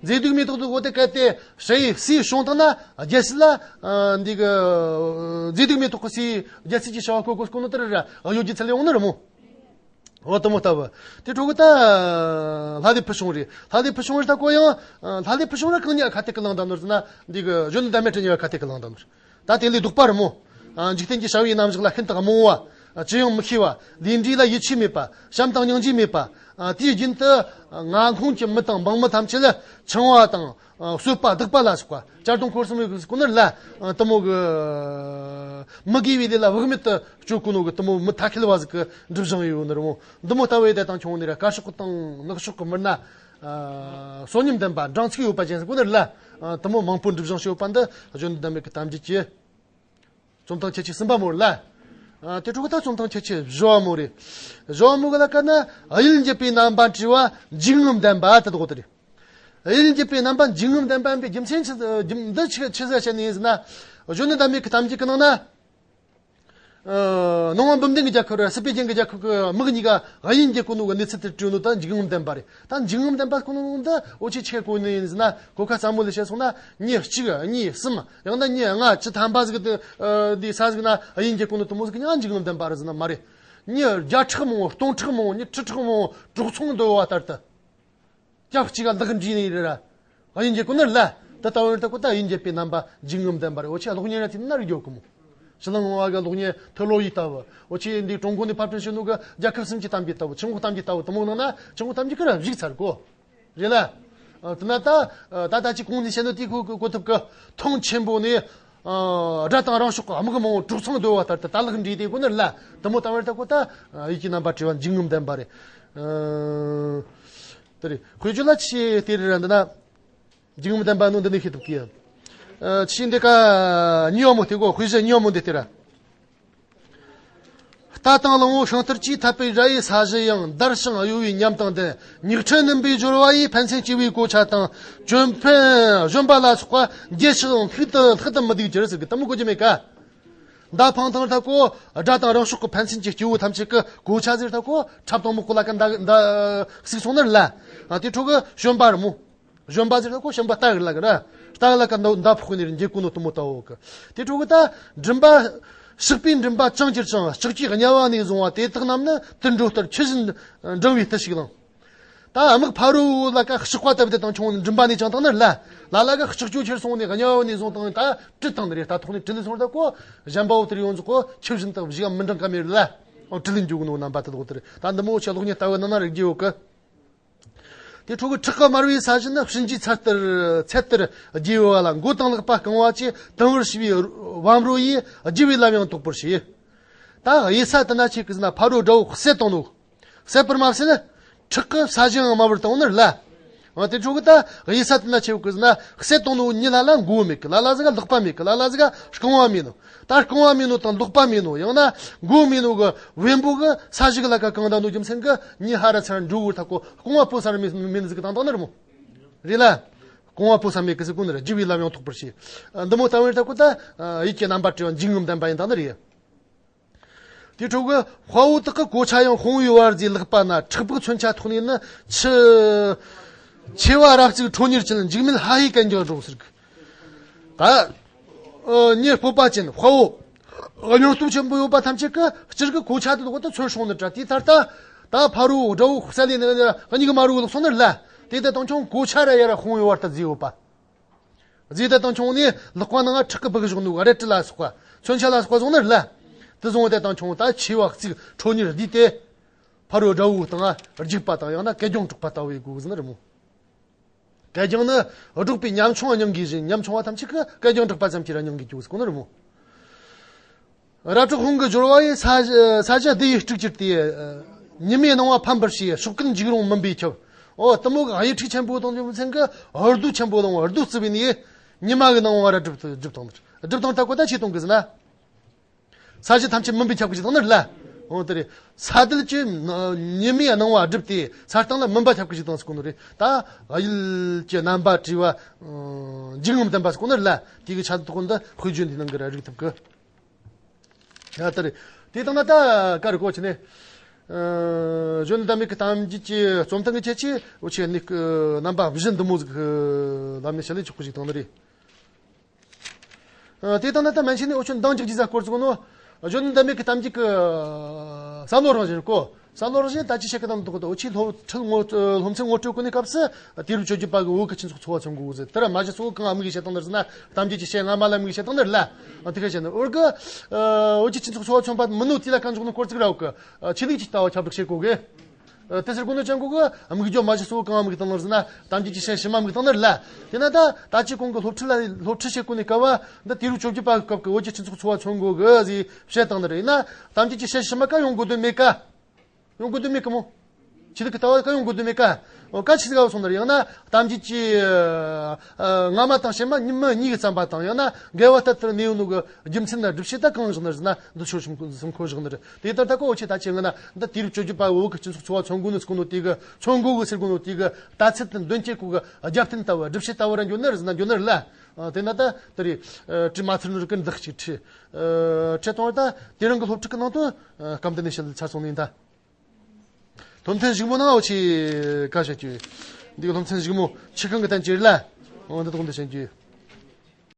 མཛེས་སྡུག་མེ་ཏོག་ཏུ་གོ་དེ་གལ་ཏེ་ཧྲེ་ཡི་སི་བྱུང་དང་ན་རྒྱལ་སྲིད་ལ་ཨ་འདི་གི་ཨ་མཛེས་སྡུག་མེ་ཏོག་གི་སི་རྒྱལ་སྲིད་ཀྱི་བྱ་བ་བཀོད་དགོས་སྐོ་ནོ་དེར་གཡོ་སྒྱུ་ཚུལ་ཡོང་ནི་རེད་མོ། འོ་དེ་མོ་ལྟ་བུ། དེ་འཕྲོ་གི་ད་ལྷ་ལས་ཕུལ་བྱུང་རེད། ལྷ་ལས་ཕུལ་བྱུང་རེད་ད་གོ་ཡང་ལྷ་ལས་ཕུལ་བྱུང་ར་གང་ཉག་ཁ་ཐེག་གི་ལངས་དང་ནོར་ཟེར་ན་འདི་གི་གཞོན་ནུ་ཟླ་མེད་དྲི་ཉེ་བ་ཁ་ཐེག་གི་ལངས་དང་ནོར། ད་དེ་ལས་ལྡོག་པ་རེད་མོ། འཇིག་རྟེན་གྱི་བྱ་བའི་རྣམ་གཞག་ལ་ཤིན་ཏུ་རྨོངས་པ། ཅི་ཡང་མི་ཤེས་པ། ལས་འབྲས་ལ་ཡིད་ཆེས་མེད་པ། བྱམས་དང་སྙིང་རྗེ་མེད་པ། དེའི་རྒྱུན་དུ་ང་ཁོང་གི་མི་དང་འབངས་མི་ཐམས་ཅད་ལ་འཆིང་བ་དང་གསོད་པ་རྡུག་པ་ལ་སོགས་པ་གཅར་རྡུང་འཁོར་གསུམ་ཡོད་ཀྱི་ཀུན་ནར་ལ་དེ་མོ་གི་མི་དགེ་བའི་ལས་ལ་བག་མེད་དུ་སྤྱོད་གོ་ནོ་གི་དེ་མོ་མི་ཐ་ཁེལ་བ་ཟིག་གི་སྒྲུབ་བཞིན་ཡོད་ནི་རེད་མོ། འདི་མོ་ལྟ་བུའི་དེ་དང་ཁྱོང་ནི་ར་དཀར་ཕྱོགས་དང་ནག་ཕྱོགས་ཀྱི་མི་སྣ། ཨ་བསོད་སྙོམས་ལྡན་པ་འགྲངས་ཚིག་ཡོད་པ་ཅན་ཟེར་གོ་ནི་རེད་ལ། ཨ་དེ་མོ་མང་པོ་སྒྲུབ་བཞིན་ཡོད་པ་འདི་གཞོན་ནུ་ཟླ་མེད་ཀྱི་གཏམ་རྒྱུད་ཀྱི་རྩོམ་ཐང་ཁྱད་ཆོས་གསུམ་པ་མོ་རེད་ལ། ཨ་དེ་འཕྲོ་གི་ད་རྩོམ་ཐང་ཁྱད་ཆོས་བཞི་བ་མོ་རེད། བཞི་བ་མོ་གི་ལ་ཀ་ན་གཡུལ་འགྱེད་པའི་རྣམ་པ་བྲིས་པ་འཇིགས་ངོམས་ལྡན་པ་དེ་དག་དེ་རེད། གཡུལ་འགྱེད་པའི་རྣམ་པ་འཇིགས་ངོམས་ལྡན་པ་ཡིན་པའི་རྒྱུ་མཚན་ཆི་འདི་ཆི་ཟིག་བཤད་ནི་ཡིན་ཟེར་ན། གཞོན་ནུ་ཟླ་མེད་ཀྱི་གཏམ་རྒྱུད་ཀྱི་ནང་ན། ཨ་ནང་པ་འབུམ་ལྡན་གྱི་རྒྱལ་ཁབ་ར་སྲིད་པའི་རྒྱན་གྱི་རྒྱལ་ཁབ་ཀྱི་མི་གཉིས་ཀ་གཡུལ་འགྱེད་གོ་ནོ་གི་གནས་ཚུལ་དེ་བྲིས་ནོ་ད་འཇིགས་ངོམས་ལྡན་པ་རེད། ད་འཇིགས་ངོམས་ལྡན་པ་ཁོ་ནོ་འདི་འོ་ཆེ་ཆེ་གོ་ནི་ཡིན་ཟེར་ན་གོ་ཁ་ཙམ་མོ་ལས་བཤད་སོང་ན་མྱི་གཅིག་གཉིས་གསུམ་ཡང་ན་མྱི་ལྔ་བཅུ་ཐམ་པ་ཟིག་དེ་འདི་ས་ཟིག་ན་གཡུལ་འགྱེད་གོ་ནོ་དེ་མོ་ཟིག་ཉག་འཇིགས་ངོམས་ལྡན་པ་རེད་ཟེར་ན་མ་རེད། མྱི་བརྒྱ་ཕྲག་མང་བོ་སྟོང་ཕྲག་མང་བོ་མྱི་ཁྲི་ཕྲག་མང་བོ་གྲོག་ཚང་འདུ་བ་ལྟར་དུ། སྐྱབས་གཅིག་ག་ལག་འདྲིས་ནས་རེད་ར། གཡུལ་འགྱེད་གོ་ནི་ལ། ད་ལྟ་བར་ད་གོ་ད་གཡུལ་འགྱེད་པའི་རྣམ་པ་འཇིགས་ངོམས་ལྡན་པ་རེད། འོ་ཆེ་གློག་བརྙན་ར་དེ་ནར་འགྱོ་གི་མོ། ཕྱི་ལང་བ་ག་གློག་བརྙན་ཐུ་ལོ་ཡི་ལྟ་བུ། འོ་ཆེ་འདི་ཀྲུང་གོ་ནས་ཕབ་སྐྲུན་བྱས་ནོ་གི་རྒྱལ་ཁབ་གསུམ་གྱི་གཏམ་རྒྱུད་ལྟ་བུ། ཆུ་འགོ་གཏམ་རྒྱུད་ལྟ་བུ་དེ་མོ་ནང་ན་ཆུ་འགོ་གཏམ་རྒྱུད་གི་ར་བཞུགས་ཚར་གོ། རེད་ལ། དེ་ན་ད་ད་ད་ཅི་གོང་ནས་བཤད་ནོ་དེ་གོ་གོ་ཐུབ་གི། ཐང་ཆེན་པོ་ནས་དགྲ་དང་རང་ཕྱོགས་གི་དམག་མང་བོ་གྲོག་ཚང་འདུ་བ་ལྟར་དུ་ད་ལག་འདྲིས་དེ་གོ་ནི་ལ། དེ་མོ་ལྟ་བར་ད་གོ་ད་གཡུལ་གྱི་རྣམ་པ་བྲིས་པ་འཇིགས་ངོམས་ལྡན་པ་རེད། དེ་རེད། དཔེ་བརྗོད་ལ་ཆེ་དེ་རེད་ར་འདི་ན། འཇིགས་ངོམས་ལྡན་པ་ནོ་འདི་ནས་ཤེས་ཐུབ་ཀི། ཨ་ཆི་འདི་ཀ་གཉིས་པ་མོ་དེ་གོ། དཔེ་བཞི་གཉིས་པ་མོ་འདི་དེ་ར། རྟ་དང་གླང་པོ་ཤིང་རྟར་གྱིས་འཐབ་པའི་ར་ཡི་ས་གཞི་ཡང་འདར་ཞིང་གཡོ་བའི་ཉམས་དང་ལྡན། མིག་འཕྲུལ་སྣུམ་པའི་སྦྱོར་བ་ཡིས་ཕན་ཚུན་སྐྱེ་བའི་གོ་ཆ་དང་། ཅོན་ཕན་གཞོན་པ་ལ་སོགས་པ་འགྱེད་ཞིང་ལྷུག་ཏུ་ལྷག་ཏུ་མི་སྡུག་གྱུར་ཟེར་གི་དེ་མོ་གོ་རྒྱུ་མེད་ཀ། མདའ་འཕང་ཐང་ཐ་གོ། དགྲ་དང་རང་ཕྱོགས་ཀྱི་ཕན་ཚུན་གྱི་སྐྱེ་བོ་ཐམས་ཅད་ཀྱི་གོ་ཆ་ཟེར་ཐ་གོ། འཁྲབ་སྟོང་མོ་ཁོ་ལ་ཀ་མདའ་མདའ་གཟིགས་སོང་ནི་ལ། ཨ་དེ་འཕྲོ་གི་གཞོན་པ་རེད་མོ། གཞོན་པ་ཟེར་ཐ་གོ་གཞོན་པ་རྟ་གི་ལ་གི་ར། རྟ་གི་ལ་ཀ་མདའ་མདའ་ཕོག་ནི་རེད། འགྱེད་གོ་ནོ་དེ་མོ་ལྟ་བུ་གི། དེ་འཕྲོ་གི་ད་མགྲིན་པ། གཤེགས་པའི་མགྲིན་པ་བཅིངས་གྱུར་ཅིང་ལྕགས་ཀྱུའི་དམྱལ་བ་ནས་བཟུང་བ་དེ་དག་རྣམས་ནི་དུད་འགྲོ་ལྟར་ཆུ་བཞིན་འགྲང་བའི་རྟུལ་ཞིག་ལང་། ད་དམག་ཕ་རོལ་ལ་ཀ་གཤེགས་པ་ལྟ་བུ་དེ་དང་ཁྱོང་མགྲིན་པ་ནས་བཅིངས་བཏང་ནི་ལ། ལ་ལ་ཀ་ལྕགས་ཀྱུ་ཁྱེར་སོང་ནས་དམྱལ་བ་ནས་བཟུང་བཏང་ད་དྲུད་བཏང་ནི་རེད། ད་ཐོག་ནས་དྲུད་ལེན་སོང་ད་གོ། གཞན་པ་བོ་དེར་ཡོང་ཟིག་གོ་ཆུ་བཞིན་དག་བཞི་ག་མི་འགྲང་ཀ་མེད་ལ། ཨོ་དྲུད་ལེན་འཇུག་ནོ་རྣམ་པ་དེ་ལོག་དེ་རེད། ད་འདི་མོ་ཆེ་གློག་བརྙན་ལྟ་བུ་ནང་ན་རིག་རྒྱུ་ཡོད་གི། དེ་འཕྲོ་གི་ཁྲག་གི་དམར་བའི་ས་གཞི་ནི་གཤིན་རྗེའི་ཚལ་ལྟར་ཚལ་ལྟར་རྒྱས་ཡོད་པ་ལ། མགོ་དང་ལག་པ་རྐང་བ་བཅས་དུམ་བུར་ཤེས་པའི་བམ་རོ་ཡིས་རྒྱུ་བའི་ལམ་ཡང་དོག་པར་བྱེད། ད་གཡུལ་ས་དེ་ན་ཆེ་གི་ཟེར་ན་ཕ་རོལ་དགྲ་བོ་བསད་བཏང་ནོ། བསད་པར་མ་ཟད་ཁྲག་གི་ས་གཞི་ཡང་དམར་བར་བཏང་ནི་ལ། འོ་དེ་འཕྲོ་གི་ད་གཡུལ་ས་དེ་ན་ཆེ་གི་ཟེར་ན་བསད་བཏང་ནོ་མྱི་ལ་ལ་མགོ་མེད་གི། ལ་ལ་ཟིག་ག་ལག་པ་མེད་གི། ལ་ལ་ཟིག་ག་རྐང་བ་མེད་ནོ། ད་རྐང་བ་མེད་ནོ་དང་ལག་པ་མེད་ནོ་ཡང་ན་མགོ་མེད་ནོ་གི་བེམ་པོ་གི་ས་གཞི་གི་ལ་ཀ་གང་ད་ནོ་རྒྱུ་མཚན་གི་མྱི་ཧ་ར་ཚར་འགྲོ་བར་ཐག་གོ་རྐང་བ་པོ་ས་ར་མེད་མེད་ཟིག་གི་དང་དང་ནི་རེད་མོ། རེད་ལ། རྐང་བ་པོ་ས་མེད་གི་ཟིག་གོ་ནི་རེད། རྒྱུ་བའི་ལམ་ཡང་དོག་པར་བྱེད། འདི་མོ་ལྟ་བུར་ཐག་གོ་ད་ཡུལ་གྱི་རྣམ་པ་བྲལ་བ་འཇིགས་ངོམས་ལྡན་པ་ཡིན་དང་ནི་རེད། དེ་འཕྲོ་གི་དཔའ་བོ་དག་གི་གོ་ཆ་ཡང་དཔུང་བའི་བར་རྫས་ལག་པ་ན་ཁྲག་སྦུག་མཚོན་ཆ་ཐོགས་ནས་ནི་ཆུ། མཆེ་བ་རབ་བརྩིགས་ཁྲོ་གཉེར་ཅན་འཇིགས་མེད་ལྷ་ཡི་གན་རྒྱ་འགྲོ་ཟེར་གི། ད། ཨ་མྱི་སྤོབས་པ་ཅན་དཔའ་བོ། སྙིང་སྟོབས་ཆེན་པོ་ཡོད་པ་ཐམས་ཅད་ཀྱི་སྤྱིར་གི་གོ་ཆ་དེ་འོག་ཏུ་མཚོན་སྲུང་ནི་དྲ་དེའི་ཐར་ད། ད་ཕ་རོལ་དགྲ་བོ་བསད་ལས་ནི་གཉིས་ཀྱི་མ་རུ་ལོག་སོང་ནི་ལ། དེ་ད་དང་ཆུང་གོ་ཆ་ར་ཡ་ར་དཔུང་བའི་བར་དུ་རྫས་ཡོད་པ། རྫས་དེ་དང་ཆུང་ནི་ལག་པ་ནང་ཁྲག་གི་སྦུག་བཞག་ནོ་རལ་གྲི་ལ་སོགས་པ་མཚོན་ཆ་ལ་སོགས་པ་བཟུང་ནི་ལ། དེ་བཟུང་བ་དེ་དང་ཆུང་ད་ཆེ་བ་གཅིག་ཁྲོ་གཉེར་བསྡུས་ཏེ། ཕ་རོལ་དགྲ་བོའི་སྟེང་རྒྱུག་པ་དང་ཡང་ན་གད་རྒྱངས་སྒྲོག་པ་ལྟ་བུའི་སྒོ་ཟིན་རི་མོ། གད་རྒྱངས་ནི་སྒྲོག་པའི་ཉམ་ཆུང་བ་སྙིང་གི་བཞིན། ཉམ་ཆུང་བ་ཐམས་ཅད་ཀྱིས་གད་རྒྱངས་སྒྲོག་པ་ཙམ་གྱིས་ར་སྙིང་གི་སྐྱོ་ཟིག་གོ་ནི་རི་མོ། རབ་གྲོགས་ཧོང་གི་སྦྱོར་བ་ཡིས། ས་ས་གཞི་བདེ་བའི་སྤྲུག་གྱུར་ཏེ། ཉི་མའི་སྣང་བ་ཕམ་པར་བྱས། སྲོག་ཀུན་འཇིགས་རུང་མུན་པས་ཁྱབ། འོ་དེ་མོ་གི་གཡུ་འབྲུག་ཆེན་པོ་དང་རྒྱུ་མཚན་གྱིས་རྡོ་ཆེན་པོ་དང་རྡོ་བརྩིགས་པའི་ནི་ཉི་མ་གི་སྣང་བ་ར་སྒྲུབ་སྒྲུབ་དང་སྒྲུབ་དང་ལྟ་གོ་ད་ཆེ་གཏོང་གི་ཟིན་ན། ས་གཞི་ཐམས་ཅད་མུན་པས་ཁྱབ་ཀྱི་ཞིག་དང་ནི་རེད་ལ། འོ་དེ་རེད། ས་དལ་གྱི་ཉི་མའི་སྣང་བ་བསྒྲིབས་ཏེ་ས་སྟེང་ལ་མུན་པ་ཁྱབ་ཀྱི་ཞིག་དང་ཟེར་གོ་ནོ་རེད། ད་གཡུལ་གྱི་རྣམ་པ་བྲིས་པ། འཇིགས་ངོམ་ལྡན་པ་ཟེར་གོ་ནི་རེད་ལ། དེ་གི་ཆ་དོན་དེ་དཔེ་བརྗོད་འདིའི་ནང་གི་ར་རིག་ཐུབ་གི། ཡ་ད་རེད། དེ་དང་ན་ད་ཀ་རེ་གོ་ཆེ་ནས། གཞོན་ནུ་ཟླ་མེད་ཀྱི་གཏམ་རྒྱུད་ཀྱི་རྩོམ་སྟངས་ཀྱི་ཁྱད་ཆོས་འུ་ཆེ་ནི་རྣམ་པ་བཞི་འདི་མོ་ཟིག་ལམ་ནས་བཤད་ལས་ཆོག་གི་ཞིག་དང་ནི་རེད། ཨ། དེ་དང་ན་ད་མན་ཆད་ནས་འུ་ཆོ་འདང་རྒྱག་རྒྱུ་ཟིག་སྐོར་ཟིག་ནོ། གཞོན་ནུ་ཟླ་མེད་ཀྱི་གཏམ་རྒྱུད་ཀྱི་བསམ་བློ་རང་བཞིན་གོ། བསམ་བློ་རང་བཞིན་ད་ཅི་བཤད་ཀྱི་དང་འདུག་གི། འུ་ཆོས་སློབ་ཁྲིད་ངོ་སློབ་ཚན་ངོ་སྤྲོད་གོ་ནི་སྐབས་སུ་དུས་རབས་བཅོ་བརྒྱད་པ་གི་བོད་ཀྱི་སྤྱི་ཚོགས་འཚོ་བ་མཚོན་དགོས་ཟེར། དེ་ར་མ་གཞི་གཙོ་བོ་གང་ང་དམིགས་བྱེད་སྟངས་འདིར་ཟེར་ན། གཏམ་རྒྱུད་ཀྱི་བཤད་སྔ་མ་ལ་དམིགས་བྱེད་སྟངས་འདིར་ལ། ཨ། དེ་ག་བཤད་ན་འུར་གི། ཨ། བོད་ཀྱི་སྤྱི་ཚོགས་འཚོ་བ་མཚོན་པ་མིན་ནོ། དེ་ལ་གང་འཇོག་ནི་སྐོར་ཅིག་ར་འུ་གི། ཨ། ཆོས་ལུགས་ཀྱི་ལྟ་བ་ཁྱབ་བསྒྲགས་བྱེད་དགོས་གི། ཨ། དེ་ཟེར་གོ་ནོ་ཅང་གོ་གི། དམིགས་རྒྱུ་མ་གཞི་གཙོ་བོ་གང་དམིགས་བཏང་ནི་ཟེར་ན། གཏམ་རྒྱུད་ཀྱི་བཤད་ཕྱི་མ་དམིགས་བཏང་ནི་རེད་ལ། དེ་ན་ད་ད་ཅི་གོང་གི་སློབ་ཁྲིད་ལ་སློབ་ཁྲིད་བྱེད་གོ་ནི་སྐབས་བ་འདི་དུས་རབས་བཅོ་བརྒྱད་པ་གི་སྐབས་ཀྱི་བོད་ཀྱི་སྤྱི་ཚོགས་འཚོ་བ་མཚོན་དགོས་གི་ཟེར་བཤད་བཏང་ནི་རེད། ཡིན་ན་གཏམ་རྒྱུད་ཀྱི་བཤད་ཕྱི་མ་ག་ཡོང་དགོས་དོན་མེད་ཀ། ཡོང་དགོས་དོན་མེད་ཀི་མོ། ཆོས་ལུགས་ཀྱི་ལྟ་བ་ག་ཡོང་དགོས་དོན་མེད་ཀ། འོ་ག་ཆི་ཟིག་ག་སོང་ནི་རེད། ཡང་ན་གཏམ་རྒྱུད་ཀྱི། ཨ། སྔ་མ་དང་ཕྱི་མ་མི་གཉིས་ཀྱིས་བརྩམས་པ་དང་། ཡང་ན་འགལ་བ་ལྟར་དུ་གནས་ཡོད་ནོ་གི་རྒྱུ་མཚན་དང་སྒྲུབ་བྱེད་ད་གང་བཞག་ནི་ཟེར་ན། འདི་ཆོ་གསུམ་གསུམ་ཁོ་བཞག་ནི་རེད། དེ་ལྟར་ད་གོ་འུ་ཆོས་ད་ཅི་ཡིན་ན་འདི་དུས་རབས་བཅོ་བརྒྱད་པ་བོད་ཀྱི་སྤྱི་ཚོགས་འཚོ་བ་མཚོན་དགོས་ནི་ཟེར་གོ་ནོ་དེ་གི། མཚོན་དགོས་གི་ཟེར་གོ་ནོ་དེ་གི་ལྟ་ཚུལ་དང་འདོན་སྤྱད་གོ་གི་རྒྱབ་རྟེན་ལྟ་བུ། སྒྲུབ་བྱེད་ལྟ་བུ་ར་འགྱོ་ནི་རེད་ཟེར་ན་འགྱོ་ནི་རེད་ལ། ཨ། དེ་ན་ད་དེ་རེད། ཨ། བྲིས་མ་ཚར་ནོ་རིགས་ཀྱི་འདི་གཅིག་བྲིས། ཨ། བྲིས་བཏང་བ་ད་དེ་རིང་གི་སློབ་ཁྲིད་ཀྱི་ནང་དུ། ཨ། སྐབས་འདི་ནས་བཤད་ཚར་སོང་ནི་ཡིན་ད། སློབ་ཚན་གཞུག་མོ་ནང་འུ་ཆོས་ག་བཤད་རྒྱུ། འདི་གི་སློབ་ཚན་གཞུག་མོ་ཆུ་ཁང་གི་བསྟན་བཅོས་རེད་ལ། འོ་འདི་དག་འདི་བཤད་རྒྱུ།